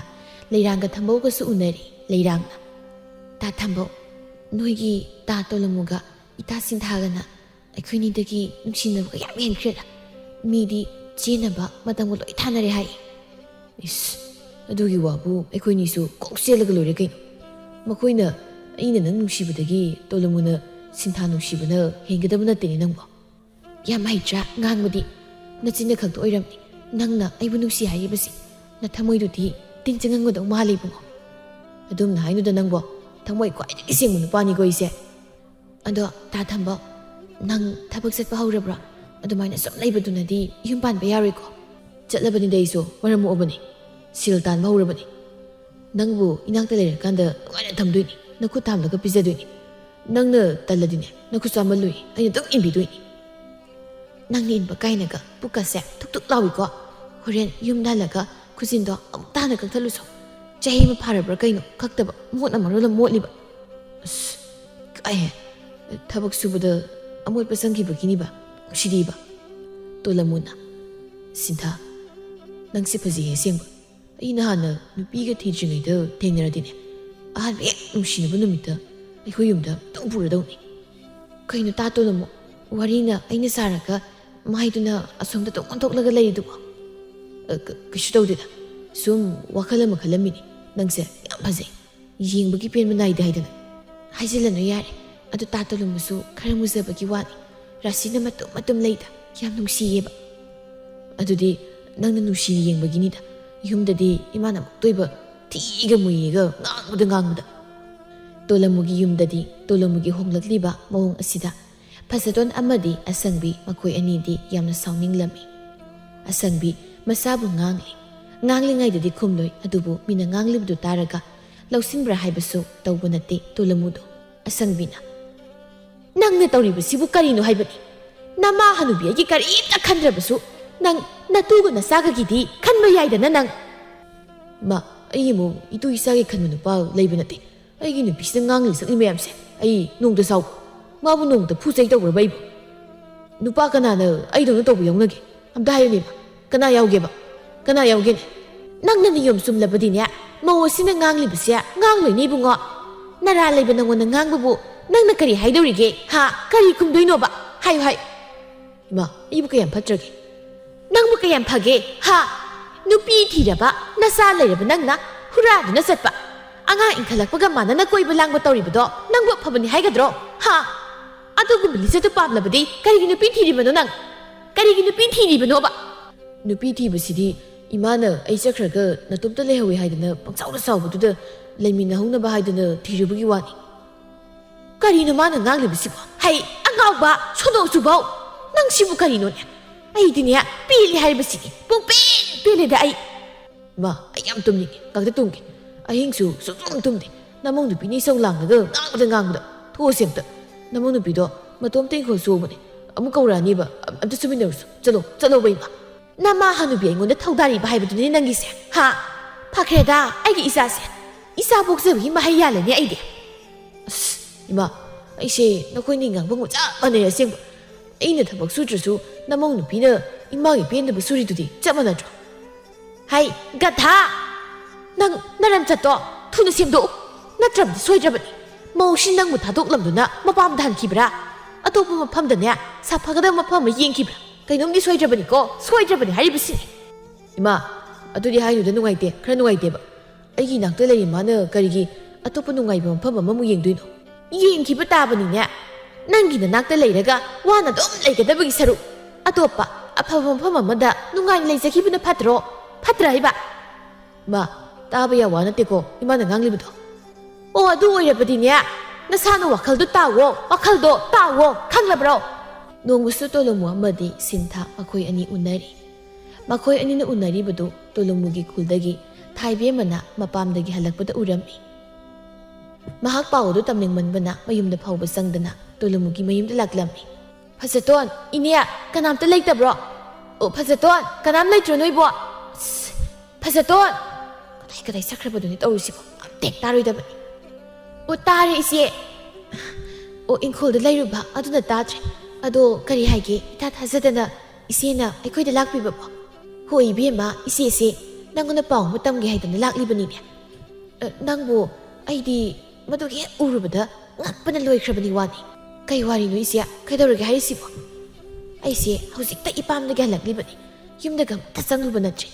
ꯂꯩꯔꯥꯡꯒ ꯊꯝꯕꯧꯒꯁꯨ ꯎꯅꯔꯤ꯫ ꯂꯩꯔꯥꯡꯅ, "ꯇꯥ ꯊꯝꯕꯧ, ꯅꯣꯏꯒꯤ ꯇꯥ ꯇꯣꯂꯝꯃꯨꯒ ꯏꯇꯥ ꯁꯤꯟꯊꯥꯒꯅ ꯑꯩꯈꯣꯏꯅꯤꯗꯒꯤ ꯅꯨꯡꯁꯤꯅꯕꯒ ꯌꯥꯝ ꯍꯦꯟꯈ꯭ꯔꯦꯗ꯫ ꯃꯤꯗꯤ ꯆꯦꯟꯅꯕ ꯃꯇꯝꯒ ꯂꯣꯏ ꯊꯥꯅꯔꯦ ꯍꯥꯏ꯫" "ꯏꯁ, ꯑꯗꯨꯒꯤ ꯋꯥꯕꯨ ꯑꯩꯈꯣꯏꯅꯤꯁꯨ ꯀꯣꯛ ꯆꯦꯜꯂꯒ ꯂꯣꯏꯔꯦ ꯀꯩꯅꯣ꯫ ꯃꯈꯣꯏꯅ ꯑꯩꯅ ꯅꯪ ꯅꯨꯡꯁꯤꯕꯗꯒꯤ ꯇꯣꯂꯝꯃꯨꯅ ꯁꯤꯟꯊꯥ ꯅꯨꯡꯁꯤꯕꯅ ꯍꯦꯟꯒꯗꯕ ꯅꯠꯇꯦꯅꯦ ꯅꯪꯕꯣ꯫" "ꯌꯥꯝ ꯍꯩꯇ꯭ꯔꯥ ꯉꯥꯡꯕꯗꯤ? ꯅꯆꯤꯟꯗ ꯈꯛꯇ ꯑꯣꯏꯔꯝꯅꯤ꯫ ꯅꯪꯅ ꯑꯩꯕꯨ ꯅꯨꯡꯁꯤ ꯍꯥꯏꯔꯤꯕꯁꯤ ꯅꯊꯃꯣꯏꯗꯨꯗꯤ ꯇꯤꯟ ꯆꯪꯉꯝꯒꯗꯧ ꯃꯥꯜꯂꯦ ꯏꯕꯨꯡꯉꯣ꯫" "ꯑꯗꯨꯝꯅ ꯍꯥꯏꯅꯨꯗ ꯅꯪꯕꯣ꯫ ꯊꯃꯣꯏ ꯈ꯭ꯋꯥꯏꯗꯒꯤ ꯁꯦꯡꯕ ꯅꯨꯄꯥꯅꯤꯀꯣ ꯑꯩꯁꯦ꯫" "ꯑꯗꯣ ꯇꯥ ꯊꯝꯕꯧ, ꯅꯪ ꯊꯕꯛ ꯆꯠꯄ ꯍꯧꯔꯕ꯭ꯔꯣ? ꯑꯗꯨꯃꯥꯏꯅ ꯁꯨꯝ ꯂꯩꯕꯗꯨꯅꯗꯤ ꯌꯨꯝ ꯄꯥꯟꯕ ꯌꯥꯔꯣꯏꯀꯣ꯫" "ꯆꯠꯂꯕꯅꯤꯗ ꯑꯩꯁꯨ, ꯃꯔꯝ ꯃꯣꯛꯑꯕꯅꯤ꯫ ꯁꯦꯜ ꯇꯥꯟꯕ ꯍꯧꯔꯕꯅꯤ꯫ ꯅꯪꯕꯨ ꯏꯅꯥꯛꯇ ꯂꯩꯔꯀꯥꯟꯗ ꯅꯨꯡꯉꯥꯏꯅ ꯊꯝꯗꯣꯏꯅꯤ, ꯅꯈꯨꯠ ꯊꯥꯝꯂꯒ ꯄꯤꯖꯗꯣꯏꯅꯤ꯫ ꯅꯪꯅ ꯇꯜꯂꯗꯤꯅꯦ, ꯅꯈꯨꯠ ꯆꯥꯝꯃꯜꯂꯨꯏ, ꯑꯩꯅ ꯑꯗꯨꯝ ꯏꯟꯕꯤꯗꯣꯏꯅꯤ꯫" "ꯅꯪꯅ ꯏꯟꯕ ꯀꯥꯏꯅꯒ ꯄꯨꯛꯀꯁꯦ ꯊꯨꯛ ꯊꯨꯛ ꯂꯥꯎꯏꯀꯣ꯫ ꯍꯣꯔꯦꯟ ꯌꯨꯝꯗ ꯍꯜꯂꯒ ꯈꯨꯖꯤꯟꯗꯣ ꯑꯃꯨꯛꯇ ꯍꯥꯟꯅ ꯀꯛꯊꯠꯂꯨꯁꯣ꯫ ꯆꯍꯤ ꯑꯃ ꯐꯥꯔꯕ꯭ꯔꯥ ꯀꯩꯅꯣ ꯀꯛꯇꯕ? ꯃꯣꯠꯅ ꯃꯔꯣꯜ ꯑꯃ ꯃꯣꯠꯂꯤꯕ꯫ ꯑꯁ, ꯀꯥꯏꯍꯦ꯫ ꯊꯕꯛ ꯁꯨꯕꯗ ꯑꯃꯣꯠꯄ ꯆꯪꯈꯤꯕꯒꯤꯅꯤꯕ꯫ ꯅꯨꯡꯁꯤꯗꯤꯕ꯫ ꯇꯣꯂꯝꯃꯨꯅ, "ꯁꯤꯟꯊꯥ, ꯅꯪꯁꯦ ꯐꯖꯩꯌꯦ ꯑꯁꯦꯡꯕ꯫ ꯑꯩꯅ ꯍꯥꯟꯅ ꯅꯨꯄꯤꯒ ꯊꯤꯗ꯭ꯔꯤꯉꯩꯗ ꯊꯦꯡꯅꯔꯗꯤꯅꯦ, ꯑꯍꯥꯟꯕ ꯍꯦꯛ ꯅꯨꯡꯁꯤꯅꯕ ꯅꯨꯃꯤꯠꯇ ꯑꯩꯈꯣꯏ ꯌꯨꯝꯗ ꯑꯗꯨꯝ ꯄꯨꯔꯗꯧꯅꯤ꯫" "ꯀꯩꯅꯣ ꯇꯥ ꯇꯣꯂꯝꯃꯨ? ꯋꯥꯔꯤꯅ ꯑꯩꯅ ꯁꯥꯔꯒ ꯃꯥꯏꯗꯨꯅ ꯑꯁꯣꯝꯗ ꯑꯗꯨꯝ ꯑꯣꯟꯊꯣꯛꯂꯒ ꯂꯩꯔꯤꯗꯨꯕꯣ?" "ꯑ, ꯀ-, ꯀꯩꯁꯨ ꯇꯧꯗꯦꯗ꯫ ꯁꯨꯝ ꯋꯥꯈꯜ ꯑꯃ ꯈꯜꯂꯝꯃꯤꯅꯤ꯫ ꯅꯪꯁꯦ ꯌꯥꯝ ꯐꯖꯩ꯫ ꯌꯦꯡꯕꯒꯤ ꯄꯦꯟꯕ ꯅꯥꯏꯗꯦ ꯍꯥꯏꯗꯅ꯫" "ꯍꯥꯏꯖꯤꯜꯂꯅꯨ ꯌꯥꯔꯦ꯫ ꯑꯗꯨ ꯇꯥ ꯇꯣꯂꯝꯃꯨꯁꯨ ꯈꯔ ꯃꯨꯖꯕꯒꯤ ꯋꯥꯅꯤ꯫ ꯔꯥꯁꯤꯅ ꯃꯇꯨꯝ ꯃꯇꯨꯝ ꯂꯩꯗ꯫ ꯌꯥꯝ ꯅꯨꯡꯁꯤꯌꯦꯕ꯫" "ꯑꯗꯨꯗꯤ ꯅꯪꯅ ꯅꯨꯡꯁꯤ ꯌꯦꯡꯕꯒꯤꯅꯤꯗ꯫ ꯌꯨꯝꯗꯗꯤ ꯏꯃꯥꯅ ꯑꯃꯨꯛꯇꯣꯏꯕ ꯊꯤꯒ ꯃꯨꯏꯒ ꯉꯥꯡꯕꯗ ꯉꯥꯡꯕꯗ꯫" ꯇꯣꯂꯝꯃꯨꯒꯤ ꯌꯨꯝꯗꯗꯤ ꯇꯣꯂꯝꯃꯨꯒꯤ ꯍꯣꯡꯂꯛꯂꯤꯕ ꯃꯑꯣꯡ ꯑꯁꯤꯗ ꯐꯖꯇꯣꯟ ꯑꯃꯗꯤ ꯑꯁꯪꯕꯤ ꯃꯈꯣꯏ ꯑꯅꯤꯗꯤ ꯌꯥꯝꯅ ꯁꯥꯎꯅꯤꯡꯂꯝꯃꯤ꯫ ꯑꯁꯪꯕꯤ ꯃꯁꯥꯕꯨ ꯉꯥꯡꯂꯤ꯫ ꯉꯥꯡꯂꯤꯉꯩꯗꯗꯤ ꯈꯨꯝꯂꯣꯏ, ꯑꯗꯨꯕꯨ ꯃꯤꯅ ꯉꯥꯡꯂꯤꯕꯗꯨ ꯇꯥꯔꯒ ꯂꯧꯁꯤꯟꯕ꯭ꯔꯥ ꯍꯥꯏꯕꯁꯨ ꯇꯧꯕ ꯅꯠꯇꯦ ꯇꯣꯂꯝꯃꯨꯗꯣ꯫ ꯑꯁꯪꯕꯤꯅ, "ꯅꯪꯅ ꯇꯧꯔꯤꯕꯁꯤꯕꯨ ꯀꯔꯤꯅꯣ ꯍꯥꯏꯕꯅꯤ? ꯅꯃꯥ ꯍꯅꯨꯕꯤ ꯑꯩꯒꯤ ꯀꯔꯤꯝꯇ ꯈꯟꯗ꯭ꯔꯕꯁꯨ ꯅꯪ ꯅꯇꯨꯒ ꯅꯆꯥꯒꯒꯤꯗꯤ ꯈꯟꯕ ꯌꯥꯏꯗꯅ ꯅꯪ꯫" "ꯃꯥ, ꯑꯩꯒꯤ ꯃꯑꯣꯡ ꯏꯇꯨ ꯏꯆꯥꯒꯤ ꯈꯟꯕ ꯅꯨꯄꯥ ꯂꯩꯕ ꯅꯠꯇꯦ꯫ ꯑꯩꯒꯤ ꯅꯨꯄꯤꯁꯤꯅ ꯉꯥꯡꯂꯤ ꯁꯛꯂꯤ ꯃꯌꯥꯝꯁꯦ ꯑꯩ ꯅꯣꯡꯇ ꯁꯥꯎ-, ꯃꯥꯕꯨ ꯅꯣꯡꯇ ꯐꯨ ꯆꯩ ꯇꯧꯈ꯭ꯔꯕ ꯑꯩꯕꯨ? ꯅꯨꯄꯥ ꯀꯅꯥꯅ ꯑꯩꯗꯧꯅ ꯇꯧꯕ ꯌꯥꯎꯅꯒꯦ? ꯑꯝꯇ ꯍꯥꯏꯌꯨꯅꯦ ꯏꯃꯥ꯫ ꯀꯅꯥ ꯌꯥꯎꯒꯦꯕ? ꯀꯅꯥ ꯌꯥꯎꯒꯦꯅꯦ?" "ꯅꯪꯅ ꯅꯤꯌꯣꯝ ꯆꯨꯝꯂꯕꯗꯤꯅꯦ, ꯃꯧ ꯑꯁꯤꯅ ꯉꯥꯡꯂꯤꯕꯁꯦ ꯉꯥꯡꯂꯣꯏꯅꯦ ꯏꯕꯨꯡꯉꯣ꯫ ꯅꯔꯥ ꯂꯩꯕ ꯅꯪꯉꯣꯟꯗ ꯉꯥꯡꯕꯕꯨ ꯅꯪꯅ ꯀꯔꯤ ꯍꯥꯏꯗꯧꯔꯤꯒꯦ? ꯍꯥ? ꯀꯔꯤ ꯈꯨꯝꯗꯣꯏꯅꯣꯕ? ꯍꯥꯏꯌꯨ ꯍꯥꯏ꯫" "ꯏꯃꯥ, ꯑꯩꯕꯨ ꯀꯌꯥꯝ ꯐꯠꯇ꯭ꯔꯒꯦ? ꯅꯪꯕꯨ ꯀꯌꯥꯝ ꯐꯒꯦ? ꯍꯥ? ꯅꯨꯄꯤ ꯊꯤꯔꯕ, ꯅꯆꯥ ꯂꯩꯔꯕ ꯅꯪꯅ ꯍꯨꯔꯥꯗꯨꯅ ꯆꯠꯄ, ꯑꯉꯥꯡ ꯏꯟꯈꯠꯂꯛꯄꯒ ꯃꯥꯟꯅꯅ ꯀꯣꯏꯕ ꯂꯥꯡꯕ ꯇꯧꯔꯤꯕꯗꯣ ꯅꯪꯕꯨ ꯑꯐꯕꯅꯤ ꯍꯥꯏꯒꯗ꯭ꯔꯣ? ꯍꯥ? ꯑꯗꯨꯒꯨꯝꯕ ꯂꯤꯆꯠꯇꯨ ꯄꯥꯝꯂꯕꯗꯤ ꯀꯔꯤꯒꯤ ꯅꯨꯄꯤ ꯊꯤꯔꯤꯕꯅꯣ ꯅꯪ? ꯀꯔꯤꯒꯤ ꯅꯨꯄꯤ ꯊꯤꯔꯤꯕꯅꯣꯕ?" "ꯅꯨꯄꯤ ꯊꯤꯕꯁꯤꯗꯤ ꯏꯃꯥꯅ ꯑꯩ ꯆꯠꯈ꯭ꯔꯒ ꯅꯇꯣꯝꯇ ꯂꯩꯍꯧꯋꯦ ꯍꯥꯏꯗꯅ ꯄꯪꯆꯥꯎꯗ ꯆꯥꯎꯕꯗꯨꯗ ꯂꯩꯃꯤꯟꯅꯍꯧꯅꯕ ꯍꯥꯏꯗꯅ ꯊꯤꯔꯨꯕꯒꯤ ꯋꯥꯅꯤ꯫" "ꯀꯔꯤꯅꯣ ꯃꯥꯅ ꯉꯥꯡꯂꯤꯕꯁꯤꯕꯣ? ꯍꯩ, ꯑꯉꯥꯎꯕ, ꯁꯣꯅꯣ ꯆꯨꯕꯧ! ꯅꯪ ꯁꯤꯕꯨ ꯀꯔꯤꯅꯣꯅꯦ? ꯑꯩꯗꯤꯅꯦ, ꯄꯦꯜꯂꯦ ꯍꯥꯏꯕꯁꯤꯅꯤ꯫ ꯄꯨꯡꯄꯦꯟ ꯄꯦꯜꯂꯦꯗ ꯑꯩ꯫" "ꯃꯥ, ꯑꯩ ꯌꯥꯝ ꯇꯨꯝꯅꯤꯡꯉꯦ꯫ ꯉꯥꯛꯇ ꯇꯨꯝꯒꯦ꯫ ꯑꯍꯤꯡꯁꯨ ꯁꯨꯛꯇꯨꯝ ꯇꯨꯝꯗꯦ꯫ ꯅꯃꯧ ꯅꯨꯄꯤꯅ ꯏꯁꯧ ꯂꯥꯡꯂꯒ ꯉꯥꯡꯕꯗ ꯉꯥꯡꯕꯗ꯫ ꯊꯣꯛꯑꯁꯦ ꯑꯝꯇ꯫ ꯅꯃꯧ ꯅꯨꯄꯤꯗꯣ ꯃꯇꯣꯝꯇ ꯏꯪꯈꯣꯜ ꯆꯨꯕꯅꯦ꯫ ꯑꯃꯨꯛ ꯀꯧꯔꯛꯑꯅꯤꯕ꯫ ꯑꯝ-, ꯑꯝꯇ ꯁꯨꯃꯤꯟꯅꯔꯨꯁꯨ꯫ ꯆꯠꯂꯣ, ꯆꯠꯂꯣꯕ ꯏꯃꯥ꯫" ꯅꯃꯥ ꯍꯅꯨꯕꯤ ꯑꯩꯉꯣꯟꯗ ꯊꯧꯗꯥꯔꯤꯕ ꯍꯥꯏꯕꯗꯨꯅꯤ ꯅꯪꯒꯤꯁꯦ, ꯍꯥ? ꯐꯈ꯭ꯔꯦꯗ, ꯑꯩꯒꯤ ꯏꯆꯥꯁꯦ꯫ ꯏꯆꯥ ꯄꯣꯛꯆꯕꯒꯤ ꯃꯍꯩ ꯌꯥꯜꯂꯦꯅꯦ ꯑꯩꯗꯤ꯫ ꯑꯁ, ꯏꯃꯥ, ꯑꯩꯁꯦ ꯅꯈꯣꯏꯅꯤ ꯉꯥꯡꯐꯝꯒ ꯆꯞ ꯃꯥꯟꯅꯩ ꯑꯁꯦꯡꯕ꯫ ꯑꯩꯅ ꯊꯕꯛ ꯁꯨꯗ꯭ꯔꯁꯨ ꯅꯃꯧ ꯅꯨꯄꯤꯅ ꯏꯃꯥꯒꯤ ꯄꯦꯟꯗꯕ ꯁꯨꯔꯤꯗꯨꯗꯤ ꯆꯞ ꯃꯥꯟꯅꯗ꯭ꯔꯣ? ꯍꯩ, ꯒꯙꯥ! ꯅꯪ ꯅꯔꯝ ꯆꯠꯇꯣ ꯊꯨꯅ ꯁꯦꯝꯗꯣꯛꯎ꯫ ꯅꯠꯇ꯭ꯔꯕꯗꯤ ꯁꯣꯏꯗ꯭ꯔꯕꯅꯤ꯫ ꯃꯧꯁꯤ ꯅꯪꯕꯨ ꯊꯥꯗꯣꯛꯂꯝꯗꯨꯅ ꯃꯄꯥꯝꯗ ꯍꯟꯈꯤꯕ꯭ꯔꯥ? ꯑꯇꯣꯞꯄ ꯃꯐꯝꯗꯅꯦ ꯁꯥꯐꯒꯗꯕ ꯃꯐꯝ ꯑꯃ ꯌꯦꯡꯈꯤꯕ꯭ꯔꯥ? ꯀꯩꯅꯣꯝꯗꯤ ꯁꯣꯏꯗ꯭ꯔꯕꯅꯤꯀꯣ, ꯁꯣꯏꯗ꯭ꯔꯕꯅꯤ ꯍꯥꯏꯔꯤꯕꯁꯤꯅꯤ꯫ ꯏꯃꯥ, ꯑꯗꯨꯗꯤ ꯍꯥꯏꯅꯨꯗ, ꯅꯨꯡꯉꯥꯏꯇꯦ, ꯈꯔ ꯅꯨꯡꯉꯥꯏꯇꯦꯕ꯫ ꯑꯩꯒꯤ ꯏꯅꯥꯛꯇ ꯂꯩꯔꯤ ꯃꯥꯅ ꯀꯔꯤꯒꯤ ꯑꯇꯣꯞꯄ ꯅꯨꯡꯉꯥꯏꯕ ꯃꯐꯝ ꯑꯃꯃꯨꯛ ꯌꯦꯡꯗꯣꯏꯅꯣ? ꯌꯦꯡꯈꯤꯕ ꯇꯥꯕꯅꯤꯅꯦ꯫ ꯅꯪꯒꯤ ꯅꯅꯥꯛꯇ ꯂꯩꯔꯒ ꯋꯥꯅ ꯑꯗꯨꯝ ꯂꯩꯒꯗꯕꯒꯤ ꯁꯔꯨꯛ, ꯑꯇꯣꯞꯄ ꯑꯐꯕ ꯃꯐꯝ ꯑꯃꯗ ꯅꯨꯡꯉꯥꯏꯅ ꯂꯩꯖꯈꯤꯕꯅ ꯐꯠꯇ꯭ꯔꯣ? ꯐꯠꯇ꯭ꯔꯥ ꯍꯥꯏꯕ? ꯃꯥ, ꯇꯥꯕ ꯌꯥꯕ ꯋꯥ ꯅꯠꯇꯦꯀꯣ ꯏꯃꯥꯅ ꯉꯥꯡꯂꯤꯕꯗꯣ꯫ ꯑꯣ, ꯑꯗꯨ ꯑꯣꯏꯔꯕꯗꯤꯅꯦ, ꯅꯁꯥꯅ ꯋꯥꯈꯜꯗꯣ ꯇꯥꯎꯋꯣ, ꯋꯥꯈꯜꯗꯣ ꯇꯥꯎꯋꯣ, ꯈꯪꯂꯕ꯭ꯔꯣ? ꯅꯣꯡꯃꯁꯨ ꯇꯣꯂꯣꯃꯨ ꯑꯃꯗꯤ ꯁꯤꯟꯊꯥ ꯃꯈꯣꯏ ꯑꯅꯤ ꯎꯅꯔꯤ꯫ ꯃꯈꯣꯏ ꯑꯅꯤꯅ ꯎꯅꯔꯤꯕꯗꯨ ꯇꯣꯂꯣꯃꯨꯒꯤ ꯈꯨꯜꯗꯒꯤ ꯊꯥꯏꯕꯦꯝꯃꯅ ꯃꯄꯥꯝꯗꯒꯤ ꯍꯜꯂꯛꯄꯗ ꯎꯔꯝꯃꯤ꯫ ꯃꯍꯥꯛ ꯄꯥꯎ ꯑꯗꯨ ꯇꯝꯅꯤꯡꯃꯟꯕꯅ ꯃꯌꯨꯝꯗ ꯐꯥꯎꯕ ꯆꯪꯗꯅ ꯇꯣꯂꯣꯃꯨꯒꯤ ꯃꯌꯨꯝꯗ ꯂꯥꯛꯂꯝꯃꯤ꯫ "ꯐꯖꯇꯣꯟ, ꯏꯅꯦ, ꯀꯅꯥꯝꯇ ꯂꯩꯇꯕ꯭ꯔꯣ? ꯑꯣ, ꯐꯖꯇꯣꯟ, ꯀꯅꯥꯝ ꯂꯩꯇ꯭ꯔꯣ ꯅꯣꯏꯕꯣ? ꯑꯁ, ꯐꯖꯇꯣꯟ! ꯀꯗꯥꯏ ꯀꯗꯥꯏ ꯆꯠꯈ꯭ꯔꯕꯗꯨꯅꯤ ꯇꯧꯔꯤꯁꯤꯕꯣ? ꯑꯝꯇ ꯍꯦꯛ ꯇꯥꯔꯣꯏꯗꯕꯅꯤ꯫" "ꯑꯣ, ꯇꯥꯔꯦ, ꯏꯆꯦ꯫ ꯑꯣ, ꯏꯪꯈꯣꯜꯗ ꯂꯩꯔꯨꯕ, ꯑꯗꯨꯅ ꯇꯥꯗ꯭ꯔꯦ꯫ ꯑꯗꯣ ꯀꯔꯤ ꯍꯥꯏꯒꯦ? ꯏꯊꯥ ꯊꯥꯖꯗꯅ ꯏꯆꯦꯅ ꯑꯩꯈꯣꯏꯗ ꯂꯥꯛꯄꯤꯕꯕꯣ?" "ꯍꯣꯏ, ꯏꯕꯦꯝꯃ, ꯏꯆꯦꯁꯦ ꯅꯪꯉꯣꯟꯗ ꯄꯥꯎ ꯑꯃ ꯇꯝꯒꯦ ꯍꯥꯏꯗꯅ ꯂꯥꯛꯂꯤꯕꯅꯤꯅꯦ꯫" "ꯑ, ꯅꯪꯕꯨ ꯑꯩꯗꯤ ꯃꯗꯨꯒꯤ ꯍꯦꯛ ꯎꯔꯨꯕꯗ ꯉꯛꯄꯅ ꯂꯣꯏꯈ꯭ꯔꯕꯅꯤ ꯋꯥꯅꯤ꯫" "ꯀꯩ ꯋꯥꯔꯤꯅꯣ ꯏꯆꯦ? ꯀꯩꯗꯧꯔꯒꯦ ꯍꯥꯏꯔꯤꯁꯤꯕꯣ?" "ꯑꯩꯁꯦ ꯍꯧꯖꯤꯛꯇ ꯏꯄꯥꯝꯗꯒꯤ ꯍꯜꯂꯛꯂꯤꯕꯅꯤ꯫ ꯌꯨꯝꯗꯒ ꯑꯃꯠꯇ ꯆꯪꯂꯨꯕ ꯅꯠꯇ꯭ꯔꯤ꯫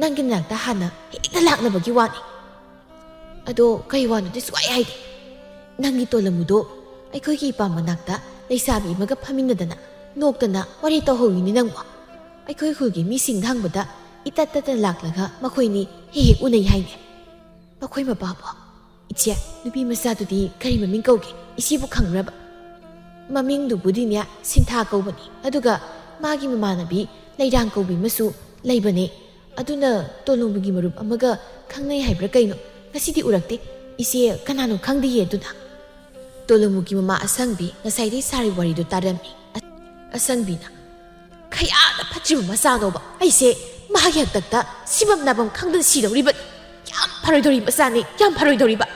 ꯅꯪꯒꯤ ꯅꯥꯛꯇ ꯍꯥꯟꯅ ꯍꯦꯛꯇ ꯂꯥꯛꯅꯕꯒꯤ ꯋꯥꯅꯤ꯫" "ꯑꯗꯣ ꯀꯩ ꯋꯥꯅꯣꯗꯤ ꯁꯨꯛꯍꯥꯏ ꯍꯥꯏꯗꯦ꯫ ꯅꯪꯒꯤ ꯇꯣꯂꯝꯃꯨꯗꯣ ꯑꯩꯈꯣꯏꯒꯤ ꯏꯄꯥꯝ ꯃꯅꯥꯛꯇ ꯂꯩꯁꯥꯕꯤ ꯑꯃꯒ ꯐꯝꯃꯤꯟꯅꯗꯅ ꯅꯣꯛꯇꯅ ꯋꯥꯔꯤ ꯇꯧꯍꯧꯔꯤꯅꯤ ꯅꯪꯕꯣ꯫ ꯑꯩꯈꯣꯏ ꯈꯨꯜꯒꯤ ꯃꯤꯁꯤꯡꯗ ꯍꯪꯕꯗ ꯏꯇꯠ ꯇꯠꯇꯅ ꯂꯥꯛꯂꯒ ꯃꯈꯣꯏꯅꯤ ꯍꯦꯛ ꯍꯦꯛ ꯎꯅꯩ ꯍꯥꯏꯅꯦ꯫" "ꯃꯈꯣꯏ ꯃꯄꯥꯕꯣ? ꯏꯆꯦ, ꯅꯨꯄꯤ ꯃꯆꯥꯗꯨꯗꯤ ꯀꯔꯤ ꯃꯃꯤꯡ ꯀꯧꯒꯦ? ꯏꯆꯦꯕꯨ ꯈꯪꯕ꯭ꯔꯕ?" "ꯃꯃꯤꯡꯗꯨꯕꯨꯗꯤꯅꯦ ꯁꯤꯟꯊꯥ ꯀꯧꯕꯅꯤ꯫ ꯑꯗꯨꯒ ꯃꯥꯒꯤ ꯃꯃꯥꯟꯅꯕꯤ ꯂꯩꯔꯥꯡ ꯀꯧꯕꯤ ꯑꯃꯁꯨ ꯂꯩꯕꯅꯦ꯫ ꯑꯗꯨꯅ ꯇꯣꯂꯨꯝꯕꯒꯤ ꯃꯔꯨꯞ ꯑꯃꯒ ꯈꯪꯅꯩ ꯍꯥꯏꯕ꯭ꯔꯥ ꯀꯩꯅꯣ? ꯉꯁꯤꯗꯤ ꯎꯔꯛꯇꯦ꯫ ꯏꯆꯦ, ꯀꯅꯥꯅꯣ ꯈꯪꯗꯤꯌꯦ ꯑꯗꯨꯅ꯫" ꯇꯣꯂꯨꯝꯕꯒꯤ ꯃꯃꯥ ꯑꯁꯪꯕꯤ ꯉꯁꯥꯏꯗꯩ ꯁꯥꯔꯤ ꯋꯥꯔꯤꯗꯨ ꯇꯥꯔꯝꯃꯤ꯫ ꯑ-, ꯑꯁꯪꯕꯤꯅ, "ꯈꯌꯥꯗ ꯁꯤꯕꯨ ꯃꯆꯥꯅꯣꯕ? ꯑꯩꯁꯦ ꯃꯥꯒꯤ ꯍꯥꯛꯇꯛꯇ ꯁꯤꯐꯝ ꯅꯥꯐꯝ ꯈꯪꯗꯅ ꯁꯤꯗꯧꯔꯤꯕꯅꯤ꯫ ꯌꯥꯝ ꯐꯔꯣꯏꯗꯧꯔꯤꯕ ꯃꯆꯥꯅꯤ, ꯌꯥꯝ ꯐꯔꯣꯏꯗꯧꯔꯤꯕ꯫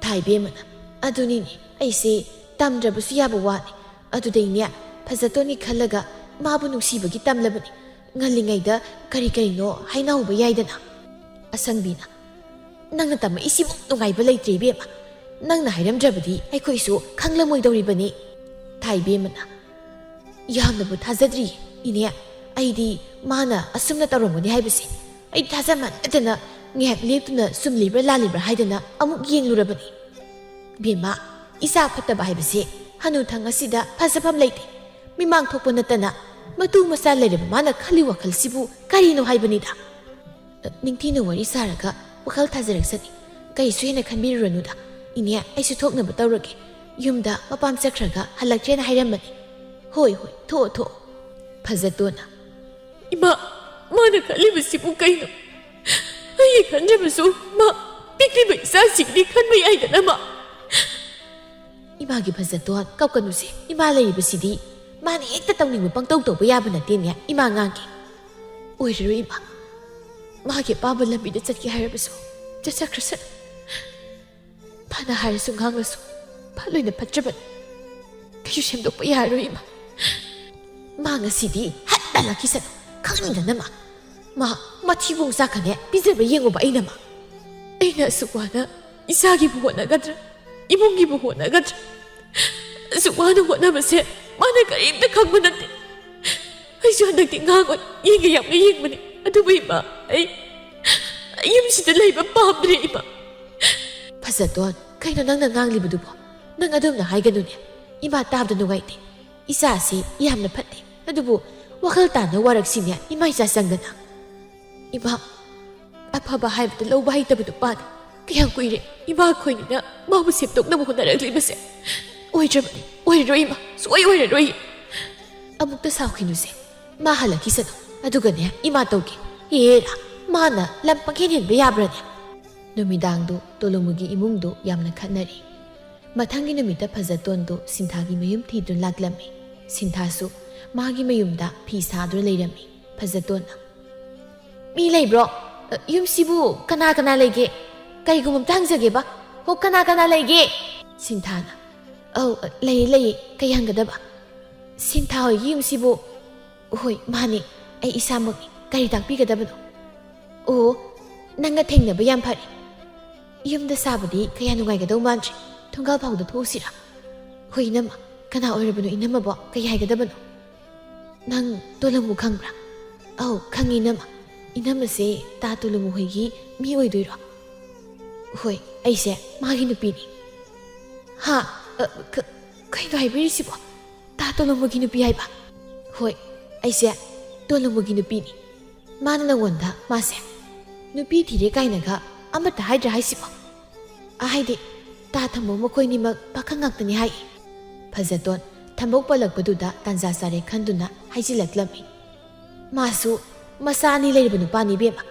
ꯊꯥꯏꯕꯦꯝꯃꯅ, "ꯑꯗꯨꯅꯤꯅꯦ, ꯑꯩꯁꯦ ꯇꯝꯗ꯭ꯔꯕꯁꯨ ꯌꯥꯕ ꯋꯥꯅꯤ꯫ ꯑꯗꯨꯗꯩꯅꯦ, ꯐꯖꯇꯣꯟꯒꯤ ꯈꯜꯂꯒ ꯃꯥꯕꯨ ꯅꯨꯡꯁꯤꯕꯒꯤ ꯇꯝꯂꯕꯅꯤ꯫ ꯉꯜꯂꯤꯉꯩꯗ ꯀꯔꯤ ꯀꯔꯤꯅꯣ ꯍꯥꯏꯅꯍꯧꯕ ꯌꯥꯏꯗꯅ꯫" ꯑꯁꯪꯕꯤꯅ, "ꯅꯪꯅ ꯇꯝꯃꯛꯏꯁꯤꯃꯨꯛ ꯅꯨꯡꯉꯥꯏꯕ ꯂꯩꯇ꯭ꯔꯦ ꯏꯕꯦꯝꯃ꯫ ꯅꯪꯅ ꯍꯥꯏꯔꯝꯗ꯭ꯔꯕꯗꯤ ꯑꯩꯈꯣꯏꯁꯨ ꯈꯪꯂꯝꯃꯣꯏꯗꯧꯔꯤꯕꯅꯤ꯫" ꯊꯥꯏꯕꯦꯝꯃꯅ, "ꯌꯥꯝꯅꯕꯨ ꯊꯥꯖꯗ꯭ꯔꯤꯌꯦ ꯏꯅꯦ꯫ ꯑꯩꯗꯤ ꯃꯥꯅ ꯑꯁꯨꯝꯅ ꯇꯧꯔꯝꯒꯅꯤ ꯍꯥꯏꯕꯁꯦ ꯑꯩ ꯊꯥꯖꯃꯟꯗꯗꯅ ꯉꯥꯏꯍꯥꯛ ꯂꯦꯞꯇꯨꯅ ꯆꯨꯝꯂꯤꯕ꯭ꯔꯥ ꯂꯥꯜꯂꯤꯕ꯭ꯔꯥ ꯍꯥꯏꯗꯅ ꯑꯃꯨꯛ ꯌꯦꯡꯂꯨꯔꯕꯅꯤ꯫ ꯕꯦꯝꯃ, ꯏꯆꯥ ꯐꯠꯇꯕ ꯍꯥꯏꯕꯁꯦ ꯍꯅꯨꯊꯪ ꯑꯁꯤꯗ ꯐꯖꯐꯝ ꯂꯩꯇꯦ꯫ ꯃꯤꯃꯥꯡ ꯊꯣꯛꯄ ꯅꯠꯇꯅ ꯃꯇꯨ ꯃꯆꯥ ꯂꯩꯔꯕ ꯃꯥꯅ ꯈꯜꯂꯤ ꯋꯥꯈꯜꯁꯤꯕꯨ ꯀꯔꯤꯅꯣ ꯍꯥꯏꯕꯅꯤꯗ꯫" "ꯅꯤꯡꯊꯤꯅ ꯋꯥꯔꯤ ꯁꯥꯔꯒ ꯋꯥꯈꯜ ꯊꯥꯖꯔꯛꯁꯅꯤ꯫ ꯀꯩꯁꯨ ꯍꯦꯟꯅ ꯈꯟꯕꯤꯔꯨꯔꯅꯨꯗ꯫ ꯏꯅꯦ, ꯑꯩꯁꯨ ꯊꯣꯛꯅꯕ ꯇꯧꯔꯒꯦ꯫ ꯌꯨꯝꯗ ꯃꯄꯥꯝ ꯆꯠꯈ꯭ꯔꯒ ꯍꯜꯂꯛꯇ꯭ꯔꯦꯅ ꯍꯥꯏꯔꯝꯕꯅꯤ꯫" "ꯍꯣꯏ, ꯍꯣꯏ, ꯊꯣꯛꯑꯣ, ꯊꯣꯛꯑꯣ꯫" ꯐꯖꯇꯣꯟꯅ, "ꯏꯃꯥ, ꯃꯥꯅ ꯈꯜꯂꯤꯕꯁꯤꯕꯨ ꯀꯩꯅꯣ? ꯑꯩꯒꯤ ꯈꯟꯗ꯭ꯔꯕꯁꯨ ꯃꯥ ꯄꯤꯛꯂꯤꯕ ꯏꯆꯥꯁꯤꯡꯗꯤ ꯈꯟꯕ ꯌꯥꯏꯗꯅ ꯃꯥ?" "ꯏꯃꯥꯒꯤ ꯐꯖꯇꯣꯟ, ꯀꯞꯀꯅꯨꯁꯦ꯫ ꯏꯃꯥ ꯂꯩꯔꯤꯕꯁꯤꯗꯤ ꯃꯥꯅ ꯍꯦꯛꯇ ꯇꯧꯅꯤꯡꯕ ꯄꯪꯇꯧ ꯇꯧꯕ ꯌꯥꯕ ꯅꯠꯇꯦꯅꯦ, ꯏꯃꯥ ꯉꯥꯡꯒꯦ꯫" "ꯑꯣꯏꯔꯔꯣꯏ ꯏꯃꯥ꯫ ꯃꯥꯒꯤ ꯑꯄꯥꯝꯕ ꯂꯝꯕꯤꯗ ꯆꯠꯀꯦ ꯍꯥꯏꯔꯕꯁꯨ ꯆꯠꯆꯈ꯭ꯔꯁꯅꯨ꯫ ꯐꯅ ꯍꯥꯏꯔꯁꯨ ꯉꯥꯡꯂꯁꯨ ꯐꯠꯂꯣꯏꯅ ꯐꯠꯇ꯭ꯔꯕꯅꯤ꯫ ꯀꯩꯁꯨ ꯁꯦꯝꯗꯣꯛꯄ ꯌꯥꯔꯔꯣꯏ ꯏꯃꯥ꯫ ꯃꯥ ꯉꯁꯤꯗꯤ ꯍꯠ ꯍꯜꯂꯛꯈꯤꯁꯅꯨ꯫ ꯈꯪꯅꯤꯡꯗꯅ ꯃꯥ, ꯃꯥ ꯃꯊꯤꯕꯣꯡ ꯆꯥꯛꯀꯅꯦ ꯄꯤꯖꯕ ꯌꯦꯡꯉꯨꯕ ꯑꯩꯅ ꯃꯥ꯫ ꯑꯩꯅ ꯑꯁꯨꯛ ꯋꯥꯅ ꯏꯆꯥꯒꯤꯕꯨ ꯍꯣꯠꯅꯒꯗ꯭ꯔꯥ, ꯏꯃꯨꯡꯒꯤꯕꯨ ꯍꯣꯠꯅꯒꯗ꯭ꯔꯥ? ꯑꯁꯨꯛ ꯋꯥꯅ ꯍꯣꯠꯅꯕꯁꯦ ꯃꯥꯅ ꯀꯔꯤꯝꯇ ꯈꯪꯕ ꯅꯠꯇꯦ꯫ ꯑꯩꯁꯨ ꯍꯟꯗꯛꯇꯤ ꯉꯥꯡꯉꯣꯏ, ꯌꯦꯡꯒꯦ ꯌꯥꯝꯅ ꯌꯦꯡꯕꯅꯤ꯫ ꯑꯗꯨꯕꯨ ꯏꯃꯥ, ꯑꯩ, ꯑꯩ ꯌꯨꯝꯁꯤꯗ ꯂꯩꯕ ꯄꯥꯝꯗ꯭ꯔꯦ ꯏꯃꯥ꯫" "ꯐꯖꯇꯣꯟ, ꯀꯩꯅꯣ ꯅꯪꯅ ꯉꯥꯡꯂꯤꯕꯗꯨꯕꯣ? ꯅꯪ ꯑꯗꯨꯝꯅ ꯍꯥꯏꯒꯅꯨꯅꯦ꯫ ꯏꯃꯥ ꯇꯥꯕꯗ ꯅꯨꯡꯉꯥꯏꯇꯦ꯫ ꯏꯆꯥꯁꯤ ꯌꯥꯝꯅ ꯐꯠꯇꯦ, ꯑꯗꯨꯕꯨ ꯋꯥꯈꯜ ꯇꯥꯅ ꯋꯥꯔꯛꯁꯤꯅꯦ ꯏꯃꯥ ꯏꯆꯥ ꯆꯪꯗꯅ꯫" "ꯏꯃꯥ, ꯑꯐꯕ ꯍꯥꯏꯕꯗ ꯂꯧꯕ ꯍꯩꯇꯕ ꯅꯨꯄꯥꯅꯤ꯫ ꯀꯌꯥꯝ ꯀꯨꯏꯔꯦ ꯏꯃꯥ ꯑꯩꯈꯣꯏꯅꯤꯅ ꯃꯥꯕꯨ ꯁꯦꯝꯗꯣꯛꯅꯕ ꯍꯣꯠꯅꯔꯛꯂꯤꯕꯁꯦ꯫ ꯑꯣꯏꯗ꯭ꯔꯕꯅꯤ, ꯑꯣꯏꯔꯔꯣꯏ ꯏꯃꯥ, ꯁꯨꯡꯑꯣꯏ ꯑꯣꯏꯔꯔꯣꯏ꯫" "ꯑꯃꯨꯛꯇ ꯁꯥꯎꯈꯤꯅꯨꯁꯦ꯫ ꯃꯥ ꯍꯜꯂꯛꯈꯤꯁꯅꯨ꯫ ꯑꯗꯨꯒꯅꯦ ꯏꯃꯥ ꯇꯧꯒꯦ꯫ ꯍꯦꯔꯥ, ꯃꯥꯅ ꯂꯝ ꯄꯪꯍꯦꯟ ꯍꯦꯟꯕ ꯌꯥꯕ꯭ꯔꯅꯦ?" ꯅꯨꯃꯤꯗꯥꯡꯗꯨ ꯇꯣꯂꯣꯃꯨꯒꯤ ꯏꯃꯨꯡꯗꯨ ꯌꯥꯝꯅ ꯈꯠꯅꯔꯦ꯫ ꯃꯊꯪꯒꯤ ꯅꯨꯃꯤꯠꯇ ꯐꯖꯇꯣꯟꯗꯨ ꯁꯤꯟꯊꯥꯒꯤ ꯃꯌꯨꯝ ꯊꯤꯗꯨꯅ ꯂꯥꯛꯂꯝꯃꯤ꯫ ꯁꯤꯟꯊꯥꯁꯨ ꯃꯥꯒꯤ ꯃꯌꯨꯝꯗ ꯐꯤ ꯁꯥꯗꯨꯅ ꯂꯩꯔꯝꯃꯤ꯫ ꯐꯖꯇꯣꯟꯅ, "ꯃꯤ ꯂꯩꯕ꯭ꯔꯣ? ꯌꯨꯝꯁꯤꯕꯨ ꯀꯅꯥ ꯀꯅꯥ ꯂꯩꯒꯦ? ꯀꯔꯤꯒꯨꯝꯕ ꯑꯝꯇ ꯍꯪꯖꯒꯦꯕ꯫ ꯍꯣ, ꯀꯅꯥ ꯀꯅꯥ ꯂꯩꯒꯦ?" ꯁꯤꯟꯊꯥꯅ, "ꯑꯧ, ꯂꯩꯌꯦ, ꯂꯩꯌꯦ꯫ ꯀꯩ ꯍꯪꯒꯗꯕ?" "ꯁꯤꯟꯊꯥ ꯍꯣꯏꯒꯤ ꯌꯨꯝꯁꯤꯕꯨ?" "ꯍꯣꯏ, ꯃꯥꯅꯤ꯫ ꯑꯩ ꯏꯁꯥꯃꯛꯅꯤ꯫ ꯀꯔꯤ ꯇꯥꯛꯄꯤꯒꯗꯕꯅꯣ?" "ꯑꯣ, ꯅꯪꯒ ꯊꯦꯡꯅꯕ ꯌꯥꯝ ꯐꯔꯦ꯫ ꯌꯨꯝꯗ ꯁꯥꯕꯗꯤ ꯀꯌꯥ ꯅꯨꯡꯉꯥꯏꯒꯗꯧ ꯃꯥꯟꯗ꯭ꯔꯦ꯫ ꯊꯣꯡꯒꯥꯜ ꯐꯥꯎꯗ ꯊꯣꯛꯎꯁꯤꯔꯥ?" "ꯍꯣꯏ, ꯏꯅꯝꯃ꯫ ꯀꯅꯥ ꯑꯣꯏꯔꯕꯅꯣ ꯏꯅꯝꯃꯕꯣ? ꯀꯩ ꯍꯥꯏꯒꯗꯕꯅꯣ?" "ꯅꯪ ꯇꯣꯂꯝꯃꯨ ꯈꯪꯕ꯭ꯔꯥ?" "ꯑꯧ, ꯈꯪꯉꯤ, ꯏꯅꯝꯃ꯫ ꯏꯅꯝꯃꯁꯦ ꯇꯥ ꯇꯣꯂꯝꯃꯨ ꯍꯣꯏꯒꯤ ꯃꯤ ꯑꯣꯏꯗꯣꯏꯔꯣ?" "ꯍꯣꯏ, ꯑꯩꯁꯦ ꯃꯥꯒꯤ ꯅꯨꯄꯤꯅꯤ꯫" "ꯍꯥ? ꯑ, ꯀ-, ꯀꯩꯅꯣ ꯍꯥꯏꯕꯤꯔꯤꯁꯤꯕꯣ? ꯇꯥ ꯇꯣꯂꯝꯃꯨꯒꯤ ꯅꯨꯄꯤ ꯍꯥꯏꯕ?" "ꯍꯣꯏ, ꯑꯩꯁꯦ ꯇꯣꯂꯝꯃꯨꯒꯤ ꯅꯨꯄꯤꯅꯤ꯫ ꯃꯥꯅ ꯅꯉꯣꯟꯗ ꯃꯥꯁꯦ ꯅꯨꯄꯤ ꯊꯤꯔꯦ ꯀꯥꯏꯅꯒ ꯑꯃꯠꯇ ꯍꯥꯏꯗ꯭ꯔꯥ ꯍꯥꯏꯁꯤꯕꯣ? ꯑ, ꯍꯥꯏꯗꯤ, ꯇꯥ ꯊꯝꯕꯧ ꯃꯈꯣꯏꯅꯤꯃꯛ ꯄꯥꯈꯪ ꯉꯥꯛꯇꯅꯤ ꯍꯥꯏ꯫" ꯐꯖꯇꯣꯟ ꯊꯝꯕꯧ ꯄꯜꯂꯛꯄꯗꯨꯗ ꯇꯥꯟꯖꯥ ꯆꯥꯔꯦ ꯈꯟꯗꯨꯅ ꯍꯥꯏꯖꯤꯜꯂꯛꯂꯝꯃꯤ꯫ "ꯃꯥꯁꯨ ꯃꯆꯥ ꯑꯅꯤ ꯂꯩꯔꯕ ꯅꯨꯄꯥꯅꯤ ꯏꯕꯦꯝꯃ꯫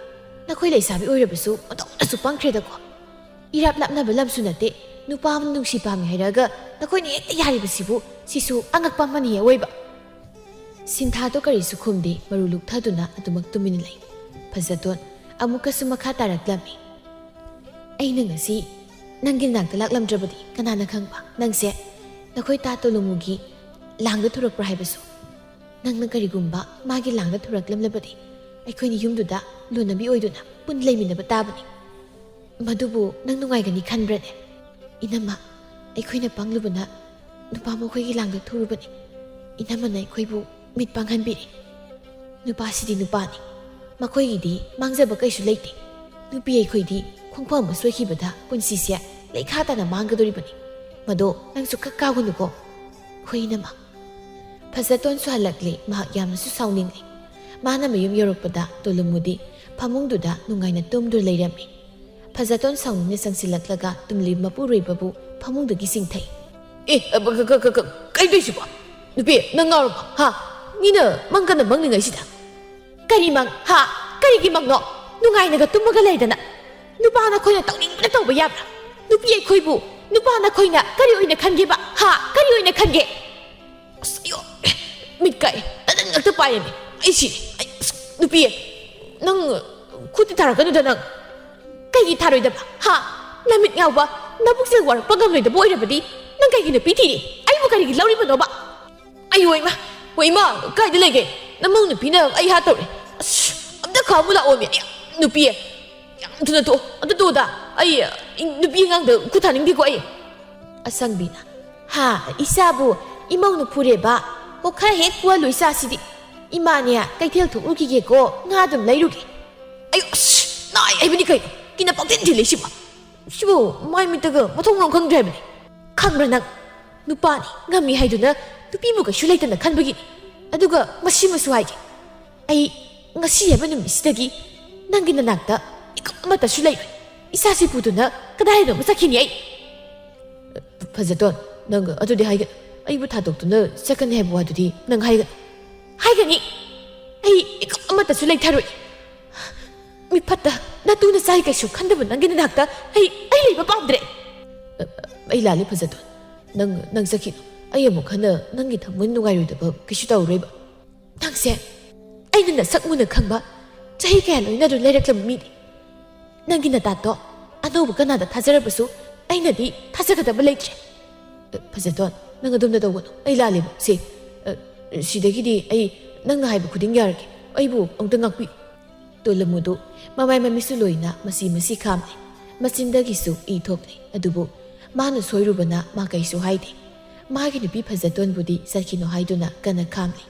ꯅꯈꯣꯏ ꯂꯩꯁꯥꯕꯤ ꯑꯣꯏꯔꯕꯁꯨ ꯑꯣꯟꯊꯣꯛꯅꯁꯨ ꯄꯪꯈ꯭ꯔꯦꯗꯀꯣ꯫ ꯏꯔꯥꯞ ꯂꯥꯞꯅꯕ ꯂꯝꯁꯨ ꯅꯠꯇꯦ꯫ ꯅꯨꯄꯥ ꯑꯃꯅ ꯅꯨꯡꯁꯤ ꯄꯥꯝꯃꯤ ꯍꯥꯏꯔꯛꯑꯒ ꯅꯈꯣꯏꯅ ꯍꯦꯛꯇ ꯌꯥꯔꯤꯕꯁꯤꯕꯨ, ꯁꯤꯁꯨ ꯑꯉꯛꯄ ꯑꯃꯅꯤ ꯑꯋꯣꯏꯕ꯫" ꯁꯤꯟꯊꯥꯗꯣ ꯀꯔꯤꯁꯨ ꯈꯨꯝꯗꯦ, ꯃꯔꯨ ꯂꯨꯛꯊꯗꯨꯅ ꯑꯗꯨꯃꯛ ꯇꯨꯃꯤꯟꯅ ꯂꯩ꯫ ꯐꯖꯇꯣꯟ ꯑꯃꯨꯛꯀꯁꯨ ꯃꯈꯥ ꯇꯥꯔꯛꯂꯝꯃꯤ꯫ "ꯑꯩꯅ ꯉꯁꯤ ꯅꯪꯒꯤ ꯅꯥꯛꯇ ꯂꯥꯛꯂꯝꯗ꯭ꯔꯕꯗꯤ ꯀꯅꯥꯅ ꯈꯪꯕ? ꯅꯪꯁꯦ ꯅꯈꯣꯏ ꯇꯥ ꯇꯣꯂꯨꯃꯨꯒꯤ ꯂꯥꯡꯗ ꯊꯨꯔꯛꯄ꯭ꯔꯥ ꯍꯥꯏꯕꯁꯨ꯫ ꯅꯪꯅ ꯀꯔꯤꯒꯨꯝꯕ ꯃꯥꯒꯤ ꯂꯥꯡꯗ ꯊꯨꯔꯛꯂꯝꯂꯕꯗꯤ ꯑꯩꯈꯣꯏꯅꯤ ꯌꯨꯝꯗꯨꯗ ꯂꯣꯟꯅꯕꯤ ꯑꯣꯏꯗꯨꯅ ꯄꯨꯟꯅ ꯂꯩꯃꯤꯟꯅꯕ ꯇꯥꯕꯅꯤ꯫ ꯃꯗꯨꯕꯨ ꯅꯪ ꯅꯨꯡꯉꯥꯏꯒꯅꯤ ꯈꯟꯕ꯭ꯔꯅꯦ? ꯏꯅꯝꯃ, ꯑꯩꯈꯣꯏꯅ ꯄꯪꯂꯨꯕꯅ ꯅꯨꯄꯥ ꯃꯈꯣꯏꯒꯤ ꯂꯥꯡꯗ ꯊꯨꯔꯨꯕꯅꯤ꯫ ꯏꯅꯝꯃꯅ ꯑꯩꯈꯣꯏꯕꯨ ꯃꯤꯠ ꯄꯥꯡꯍꯟꯕꯤꯔꯦ꯫ ꯅꯨꯄꯥꯁꯤꯗꯤ ꯅꯨꯄꯥꯅꯤ꯫ ꯃꯈꯣꯏꯒꯤꯗꯤ ꯃꯥꯡꯖꯕ ꯀꯩꯁꯨ ꯂꯩꯇꯦ꯫ ꯅꯨꯄꯤ ꯑꯩꯈꯣꯏꯗꯤ ꯈꯣꯡꯐꯝ ꯑꯃ ꯁꯣꯏꯈꯤꯕꯗ ꯄꯨꯟꯁꯤꯁꯦ ꯂꯩꯈꯥ ꯇꯥꯅ ꯃꯥꯡꯒꯗꯧꯔꯤꯕꯅꯤ꯫ ꯃꯗꯣ ꯅꯪꯁꯨ ꯈꯛ ꯀꯥꯎꯒꯅꯨꯀꯣ꯫ ꯍꯣꯏ, ꯏꯅꯝꯃ꯫" ꯐꯖꯇꯣꯟꯁꯨ ꯍꯜꯂꯛꯂꯦ꯫ ꯃꯍꯥꯛ ꯌꯥꯝꯅꯁꯨ ꯁꯥꯎꯅꯤꯡꯂꯦ꯫ ꯃꯥꯅ ꯃꯌꯨꯝ ꯌꯧꯔꯛꯄꯗ ꯇꯣꯂꯨꯃꯨꯗꯤ ꯐꯃꯨꯡꯗꯨꯗ ꯅꯨꯡꯉꯥꯏꯅ ꯇꯨꯝꯗꯨꯅ ꯂꯩꯔꯝꯃꯤ꯫ ꯐꯖꯇꯣꯟ ꯁꯥꯎꯅꯤꯡꯅ ꯆꯪꯁꯤꯜꯂꯛꯂꯒ ꯇꯨꯝꯂꯤꯕ ꯃꯄꯨꯔꯣꯏꯕꯕꯨ ꯐꯃꯨꯡꯗꯒꯤ ꯆꯤꯡꯊꯩ꯫ "ꯑꯦ, ꯑ, ꯕ-, ꯀ-, ꯀ-, ꯀ-, ꯀ-, ꯀꯩꯗꯧꯏꯁꯤꯕꯣ? ꯅꯨꯄꯤ, ꯅꯪ ꯉꯥꯎꯔꯕꯣ? ꯍꯥ? ꯃꯤꯅ ꯃꯪꯒꯅ ꯃꯪꯂꯤꯉꯩꯁꯤꯗ?" "ꯀꯔꯤ ꯃꯪ? ꯍꯥ? ꯀꯔꯤꯒꯤ ꯃꯪꯅꯣ? ꯅꯨꯡꯉꯥꯏꯅꯒ ꯇꯨꯝꯃꯒ ꯂꯩꯗꯅ꯫ ꯅꯨꯄꯥ ꯅꯈꯣꯏꯅ ꯇꯧꯅꯤꯡꯕꯅ ꯇꯧꯕ ꯌꯥꯕ꯭ꯔꯥ? ꯅꯨꯄꯤ ꯑꯩꯈꯣꯏꯕꯨ ꯅꯨꯄꯥ ꯅꯈꯣꯏꯅ ꯀꯔꯤ ꯑꯣꯏꯅ ꯈꯟꯒꯦꯕ? ꯍꯥ? ꯀꯔꯤ ꯑꯣꯏꯅ ꯈꯟꯒꯦ?" "ꯑꯁ, ꯑꯌꯣ!" ꯀꯥꯏ, ꯅꯪ ꯉꯛꯇ ꯄꯥꯏꯔꯦꯅꯦ꯫ ꯑꯩ ꯁꯤꯔꯦ꯫ ꯑꯩ, ꯑꯁ, ꯅꯨꯄꯤ, ꯅꯪ ꯈꯨꯠꯇꯤ ꯊꯥꯔꯛꯀꯅꯨꯗ ꯅꯪ꯫ ꯀꯩꯒꯤ ꯊꯥꯔꯣꯏꯗꯕ? ꯍꯥ? ꯅꯃꯤꯠ ꯉꯥꯎꯕ, ꯅꯕꯨꯛꯁꯦ ꯋꯥꯔꯛꯄ ꯉꯝꯂꯣꯏꯗꯕ ꯑꯣꯏꯔꯕꯗꯤ ꯅꯪ ꯀꯩꯒꯤ ꯅꯨꯄꯤ ꯊꯤꯔꯤ? ꯑꯩꯕꯨ ꯀꯔꯤꯒꯤ ꯂꯧꯔꯤꯕꯅꯣꯕ? ꯑꯩ, ꯍꯣꯏ, ꯏꯃꯥ, ꯍꯣꯏ, ꯏꯃꯥ, ꯀꯥꯏꯗ ꯂꯩꯒꯦ? ꯅꯃꯧ ꯅꯨꯄꯤꯅ ꯑꯩ ꯍꯥꯠꯇꯧꯔꯦ꯫ ꯑꯁ, ꯑꯝꯇ ꯈꯥꯝꯃꯨ ꯂꯥꯛꯑꯣꯃꯤ꯫ ꯑꯩ, ꯅꯨꯄꯤ, ꯌꯥꯝ ꯊꯨꯅ ꯇꯣꯛꯑꯣ, ꯑꯝꯇ ꯇꯣꯛꯑꯣꯗ꯫ ꯑꯩ, ꯅꯨꯄꯤ ꯑꯉꯥꯡꯗ ꯈꯨꯠ ꯊꯥꯅꯤꯡꯗꯦꯀꯣ ꯑꯩ꯫ ꯑꯁꯪꯕꯤꯅ, ꯍꯥ, ꯏꯆꯥꯕꯨ ꯏꯃꯧꯅ ꯐꯨꯔꯦꯕ? ꯑꯣ, ꯈꯔ ꯍꯦꯛ ꯐꯨꯍꯜꯂꯨ ꯏꯆꯥꯁꯤꯗꯤ꯫ ꯏꯃꯥꯅꯦ, ꯀꯩꯊꯦꯜ ꯊꯣꯛꯂꯨꯈꯤꯒꯦꯀꯣ, ꯉꯥ ꯑꯗꯨꯝ ꯂꯩꯔꯨꯒꯦ꯫ ꯑꯩ, ꯑꯁ, ꯅꯥꯏ ꯍꯥꯏꯕꯅꯤ ꯀꯩꯅꯣ, ꯀꯤꯅ ꯄꯪꯊꯤꯟ ꯊꯤꯜꯂꯤꯁꯤꯕꯣ꯫ ꯁꯤꯕꯨ ꯃꯥꯏ ꯃꯤꯠꯇꯒ ꯃꯊꯣꯡ ꯃꯔꯝ ꯈꯪꯗ꯭ꯔꯦ ꯍꯥꯏꯕꯅꯤ꯫ ꯈꯪꯕ꯭ꯔꯥ ꯅꯪ? ꯅꯨꯄꯥꯅꯤ, ꯉꯝꯃꯤ ꯍꯥꯏꯗꯨꯅ ꯅꯨꯄꯤꯕꯨ ꯀꯩꯁꯨ ꯂꯩꯇꯅ ꯈꯟꯕꯒꯤꯅꯤ꯫ ꯑꯗꯨꯒ ꯃꯁꯤꯃꯁꯨ ꯍꯥꯏꯒꯦ, ꯑꯩ ꯉꯁꯤ ꯍꯥꯏꯕ ꯅꯨꯃꯤꯠꯁꯤꯗꯒꯤ ꯅꯪꯒꯤ ꯅꯅꯥꯛꯇ ꯏꯀꯞ ꯑꯃꯠꯇꯁꯨ ꯂꯩꯔꯣꯏ꯫ ꯏꯆꯥꯁꯤ ꯄꯨꯗꯨꯅ ꯀꯗꯥꯏꯗꯅꯣ ꯆꯠꯈꯤꯅꯤ ꯑꯩ꯫ ꯐꯖꯇꯣꯟ, ꯅꯪ ꯑꯗꯨꯗꯤ ꯍꯥꯏꯒꯅꯨ꯫ ꯑꯩꯕꯨ ꯊꯥꯗꯣꯛꯇꯨꯅ ꯆꯠꯀꯅꯤ ꯍꯥꯏꯕ ꯋꯥꯗꯨꯗꯤ ꯅꯪ ꯍꯥꯏꯒꯅꯨ꯫ ꯍꯥꯏꯒꯅꯤ꯫ ꯑꯩ ꯏꯀꯞ ꯑꯃꯠꯇꯁꯨ ꯂꯩꯊꯔꯣꯏ꯫ ꯃꯤꯐꯠꯇ, ꯅꯇꯨ ꯅꯆꯥꯒꯤ ꯀꯩꯁꯨ ꯈꯟꯗꯕ ꯅꯪꯒꯤ ꯅꯅꯥꯛꯇ ꯑꯩ, ꯑꯩ ꯂꯩꯕ ꯄꯥꯝꯗ꯭ꯔꯦ꯫ ꯑꯩ ꯂꯥꯜꯂꯦ ꯐꯖꯇꯣꯟ꯫ ꯅꯪ, ꯅꯪ ꯆꯠꯈꯤꯅꯨ꯫ ꯑꯩ ꯑꯃꯨꯛ ꯍꯟꯅ ꯅꯪꯒꯤ ꯊꯃꯣꯏ ꯅꯨꯡꯉꯥꯏꯔꯣꯏꯗꯕ ꯀꯩꯁꯨ ꯇꯧꯔꯔꯣꯏꯕ꯫ ꯅꯪꯁꯦ ꯑꯩꯅ ꯅꯁꯛ ꯃꯨꯟꯅ ꯈꯪꯕ, ꯆꯍꯤ ꯀꯌꯥ ꯂꯣꯏꯅꯗꯨꯅ ꯂꯩꯔꯛꯂꯕ ꯃꯤꯅꯤ꯫ ꯅꯪꯒꯤ ꯅꯇꯥꯠꯇꯣ ꯑꯅꯧꯕ ꯀꯅꯥꯗ ꯊꯥꯖꯔꯕꯁꯨ ꯑꯩꯅꯗꯤ ꯊꯥꯖꯒꯗꯕ ꯂꯩꯇ꯭ꯔꯦ꯫ ꯑ, ꯐꯖꯇꯣꯟ, ꯅꯪ ꯑꯗꯨꯝꯅ ꯇꯧꯒꯅꯨ꯫ ꯑꯩ ꯂꯥꯜꯂꯦꯕ꯫ ꯁꯦ, ꯑ, ꯁꯤꯗꯒꯤꯗꯤ ꯑꯩ ꯅꯪꯅ ꯍꯥꯏꯕ ꯈꯨꯗꯤꯡ ꯌꯥꯔꯒꯦ꯫ ꯑꯩꯕꯨ ꯑꯃꯨꯛꯇ ꯉꯥꯛꯄꯤꯌꯨ꯫ ꯇꯣꯂꯝꯃꯨꯗꯨ ꯃꯃꯥꯏ ꯃꯃꯤꯠꯁꯨ ꯂꯣꯏꯅ ꯃꯆꯤ ꯃꯆꯤ ꯈꯥꯝꯂꯦ꯫ ꯃꯆꯤꯟꯗꯒꯤꯁꯨ ꯏ ꯊꯣꯛꯂꯦ꯫ ꯑꯗꯨꯕꯨ ꯃꯥꯅ ꯁꯣꯏꯔꯨꯕꯅ ꯃꯥ ꯀꯩꯁꯨ ꯍꯥꯏꯗꯦ꯫ ꯃꯥꯒꯤ ꯅꯨꯄꯤ ꯐꯖꯇꯣꯟꯕꯨꯗꯤ ꯆꯠꯈꯤꯅꯣ ꯍꯥꯏꯗꯨꯅ ꯀꯟꯅ ꯈꯥꯝꯂꯤ꯫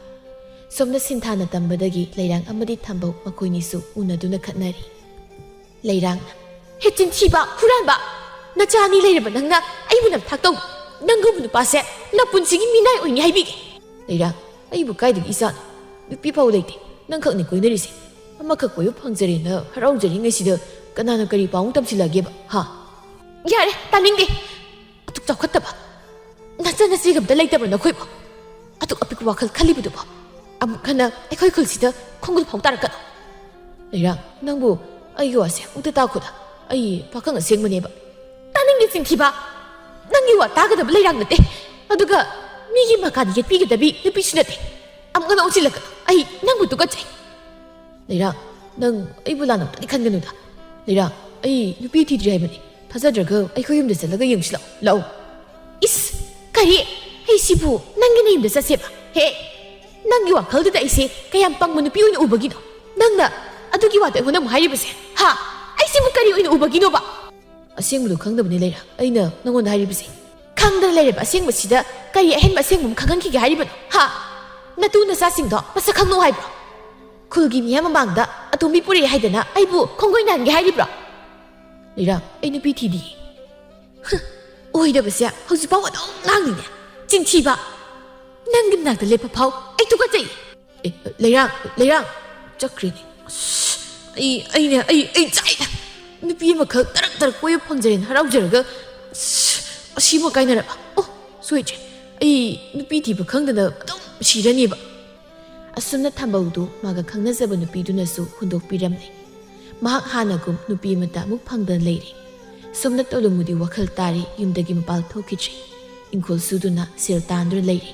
ꯁꯣꯝꯗ ꯁꯤꯟꯊꯥꯅ ꯇꯝꯕꯗꯒꯤ ꯂꯩꯔꯥꯡ ꯑꯃꯗꯤ ꯊꯝꯕꯧ ꯃꯈꯣꯏꯅꯤꯁꯨ ꯎꯅꯗꯨꯅ ꯈꯠꯅꯔꯤ꯫ ꯂꯩꯔꯥꯡꯅ, "ꯍꯦ ꯆꯤꯟꯊꯤꯕ, ꯍꯨꯔꯥꯟꯕ! ꯅꯆꯥ ꯑꯅꯤ ꯂꯩꯔꯕ ꯅꯪꯅ ꯑꯩꯕꯨ ꯅꯝꯊꯥꯛ ꯇꯧꯕ꯫ ꯅꯪꯒꯨꯝꯕ ꯅꯨꯄꯥꯁꯦ ꯅꯄꯨꯟꯁꯤꯒꯤ ꯃꯤꯅꯥꯏ ꯑꯣꯏꯅꯤ ꯍꯥꯏꯕꯤꯒꯦ꯫" ꯂꯩꯔꯥꯡ, "ꯑꯩꯕꯨ ꯀꯥꯏꯗꯒꯤ ꯏꯆꯥꯅꯣ? ꯅꯨꯄꯤ ꯐꯥꯎ ꯂꯩꯇꯦ꯫ ꯅꯪꯈꯛꯅꯤ ꯀꯣꯏꯅꯔꯤꯁꯦ꯫ ꯑꯃꯈꯛ ꯀꯣꯏꯕ ꯐꯪꯖꯔꯦꯅ ꯍꯔꯥꯎꯖꯔꯤꯉꯩꯁꯤꯗ ꯀꯅꯥꯅ ꯀꯔꯤ ꯄꯥꯎ ꯑꯃꯨꯛ ꯇꯝꯁꯤꯜꯂꯛꯑꯒꯦꯕ, ꯍꯥ?" "ꯌꯥꯔꯦ, ꯇꯥꯅꯤꯡꯗꯦ꯫ ꯑꯗꯨꯛ ꯆꯥꯎꯈꯠꯇꯕ ꯅꯆꯟ ꯅꯆꯦꯒ ꯑꯝꯇ ꯂꯩꯇꯕ꯭ꯔꯥ ꯅꯈꯣꯏꯕꯣ? ꯑꯗꯨꯛ ꯑꯄꯤꯛꯄ ꯋꯥꯈꯜ ꯈꯜꯂꯤꯕꯗꯨꯕꯣ? ꯑꯃꯨꯛ ꯍꯟꯅ ꯑꯩꯈꯣꯏ ꯈꯨꯜꯁꯤꯗ ꯈꯣꯡꯒꯨꯜ ꯐꯥꯎ ꯇꯥꯔꯛꯀꯅꯨ꯫" ꯂꯩꯔꯥꯡ, "ꯅꯪꯕꯨ ꯑꯩꯒꯤ ꯋꯥꯁꯦ ꯑꯃꯨꯛꯇ ꯇꯥꯈꯣꯗ꯫ ꯑꯩ ꯄꯥꯈꯪ ꯑꯁꯦꯡꯕꯅꯦꯕ꯫" "ꯇꯥꯅꯤꯡꯗꯦ ꯆꯤꯟꯊꯤꯕ꯫ ꯅꯪꯒꯤ ꯋꯥ ꯇꯥꯒꯗꯕ ꯂꯩꯔꯥꯡ ꯅꯠꯇꯦ꯫ ꯑꯗꯨꯒ ꯃꯤꯒꯤ ꯃꯀꯥꯗ ꯌꯦꯠꯄꯤꯒꯗꯕꯤ ꯅꯨꯄꯤꯁꯨ ꯅꯠꯇꯦ꯫ ꯑꯃꯨꯛ ꯍꯟꯅ ꯑꯣꯟꯁꯤꯜꯂꯛꯀꯅꯨ꯫ ꯑꯩ ꯅꯪꯕꯨ ꯇꯨꯀꯠꯆꯩ꯫ ꯂꯩꯔꯥꯡ, ꯅꯪ ꯑꯩꯕꯨ ꯂꯥꯟꯅ ꯑꯝꯇꯗꯤ ꯈꯟꯒꯅꯨꯗ꯫ ꯂꯩꯔꯥꯡ, ꯑꯩ ꯅꯨꯄꯤ ꯊꯤꯗ꯭ꯔꯤ ꯍꯥꯏꯕꯅꯤ꯫ ꯊꯥꯖꯗ꯭ꯔꯒ ꯑꯩꯈꯣꯏ ꯌꯨꯝꯗ ꯆꯠꯂꯒ ꯌꯦꯡꯁꯤ ꯂꯥꯛꯑꯣ, ꯂꯥꯛꯑꯣ꯫ ꯏꯁ, ꯀꯔꯤ? ꯑꯩꯁꯤꯕꯨ ꯅꯪꯒꯤ ꯅꯌꯨꯝꯗ ꯆꯠꯁꯦꯕ? ꯍꯦ, ꯅꯪꯒꯤ ꯋꯥꯈꯜꯗꯨꯗ ꯑꯩꯁꯦ ꯀꯌꯥꯝ ꯄꯪꯕ ꯅꯨꯄꯤ ꯑꯣꯏꯅ ꯎꯕꯒꯤꯅꯣ? ꯅꯪꯅ ꯑꯗꯨꯒꯤ ꯋꯥꯗꯣ ꯑꯩꯉꯣꯟꯗ ꯑꯃꯨꯛ ꯍꯥꯏꯔꯤꯕꯁꯦ? ꯍꯥ? ꯑꯩꯁꯤꯕꯨ ꯀꯔꯤ ꯑꯣꯏꯅ ꯎꯕꯒꯤꯅꯣꯕ? ꯑꯁꯦꯡꯕꯗꯣ ꯈꯪꯗꯕꯅꯤ ꯂꯩꯔꯥ, ꯑꯩꯅ ꯅꯪꯉꯣꯟꯗ ꯍꯥꯏꯔꯤꯕꯁꯦ꯫ ꯈꯪꯗꯅ ꯂꯩꯔꯕ ꯑꯁꯦꯡꯕꯁꯤꯗ ꯀꯔꯤ ꯑꯍꯦꯟꯕ ꯑꯁꯦꯡꯕ ꯑꯃ ꯈꯪꯍꯟꯈꯤꯒꯦ ꯍꯥꯏꯔꯤꯕꯅꯣ? ꯍꯥ? ꯅꯇꯨ ꯅꯆꯥꯁꯤꯡꯗꯣ ꯃꯁꯛ ꯈꯪꯅꯧ ꯍꯥꯏꯕ꯭ꯔꯣ? ꯈꯨꯜꯒꯤ ꯃꯤꯌꯥꯝ ꯃꯃꯥꯡꯗ ꯑꯇꯣꯝꯕꯤ ꯄꯨꯔꯛꯑꯦ ꯍꯥꯏꯗꯅ ꯑꯩꯕꯨ ꯈꯣꯡꯒꯣꯏ ꯅꯥꯍꯟꯒꯦ ꯍꯥꯏꯔꯤꯕ꯭ꯔꯣ? ꯂꯩꯔꯥ, ꯑꯩ ꯅꯨꯄꯤ ꯊꯤꯗꯤꯌꯦ꯫ ꯍ, ꯑꯣꯏꯗꯕꯁꯦ ꯍꯧꯖꯤꯛꯐꯥꯎ ꯑꯗꯨꯝ ꯉꯥꯡꯂꯤꯅꯦ꯫ ꯆꯤꯟꯊꯤꯕ! ꯅꯪꯒꯤ ꯃꯅꯥꯛꯇ ꯂꯦꯞꯄ ꯐꯥꯎ ꯑꯩ ꯇꯨꯀꯠꯆꯩ꯫ ꯑꯦ, ꯂꯩꯔꯥꯡ, ꯂꯩꯔꯥꯡ! ꯆꯠꯈ꯭ꯔꯦꯅꯦ꯫ ꯑꯁ, ꯑꯩ, ꯑꯩꯅ, ꯑꯩ, ꯑꯩ ꯆꯥꯛꯏꯗ꯫ ꯅꯨꯄꯤ ꯑꯃꯈꯛ ꯇꯔꯛ ꯇꯔꯛ ꯀꯣꯏꯕ ꯐꯪꯖꯔꯦꯅ ꯍꯔꯥꯎꯖꯔꯒ, ꯑꯁ, ꯑꯁꯤꯃ ꯀꯥꯏꯅꯔꯕ? ꯑꯣ, ꯁꯣꯏꯗ꯭ꯔꯦ꯫ ꯑꯩ ꯅꯨꯄꯤ ꯊꯤꯕ ꯈꯪꯗꯅ ꯑꯗꯨꯝ ꯁꯤꯔꯅꯦꯕ꯫ ꯑꯁꯨꯝꯅ ꯊꯥꯕꯜꯗꯨ ꯃꯥꯒ ꯈꯪꯅꯖꯕ ꯅꯨꯄꯤꯗꯨꯅꯁꯨ ꯍꯨꯟꯗꯣꯛꯄꯤꯔꯝꯂꯦ꯫ ꯃꯍꯥꯛ ꯍꯥꯟꯅꯒꯨꯝ ꯅꯨꯄꯤ ꯑꯃꯠꯇ ꯑꯃꯨꯛ ꯐꯪꯗꯅ ꯂꯩꯔꯦ꯫ ꯁꯣꯝꯗ ꯇꯣꯂꯨꯃꯨꯗꯤ ꯋꯥꯈꯜ ꯇꯥꯔꯦ, ꯌꯨꯝꯗꯒꯤ ꯃꯄꯥꯜ ꯊꯣꯛꯈꯤꯗ꯭ꯔꯦ꯫ ꯏꯪꯈꯣꯜ ꯁꯨꯗꯨꯅ ꯁꯦꯜ ꯇꯥꯟꯗꯨꯅ ꯂꯩꯔꯦ꯫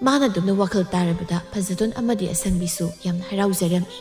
ꯃꯥꯅ ꯑꯗꯨꯝꯅ ꯋꯥꯈꯜ ꯇꯥꯔꯕꯗ ꯐꯖꯇꯣꯟ ꯑꯃꯗꯤ ꯑꯁꯪꯕꯤꯁꯨ ꯌꯥꯝꯅ ꯍꯔꯥꯎꯖꯔꯝꯃꯤ꯫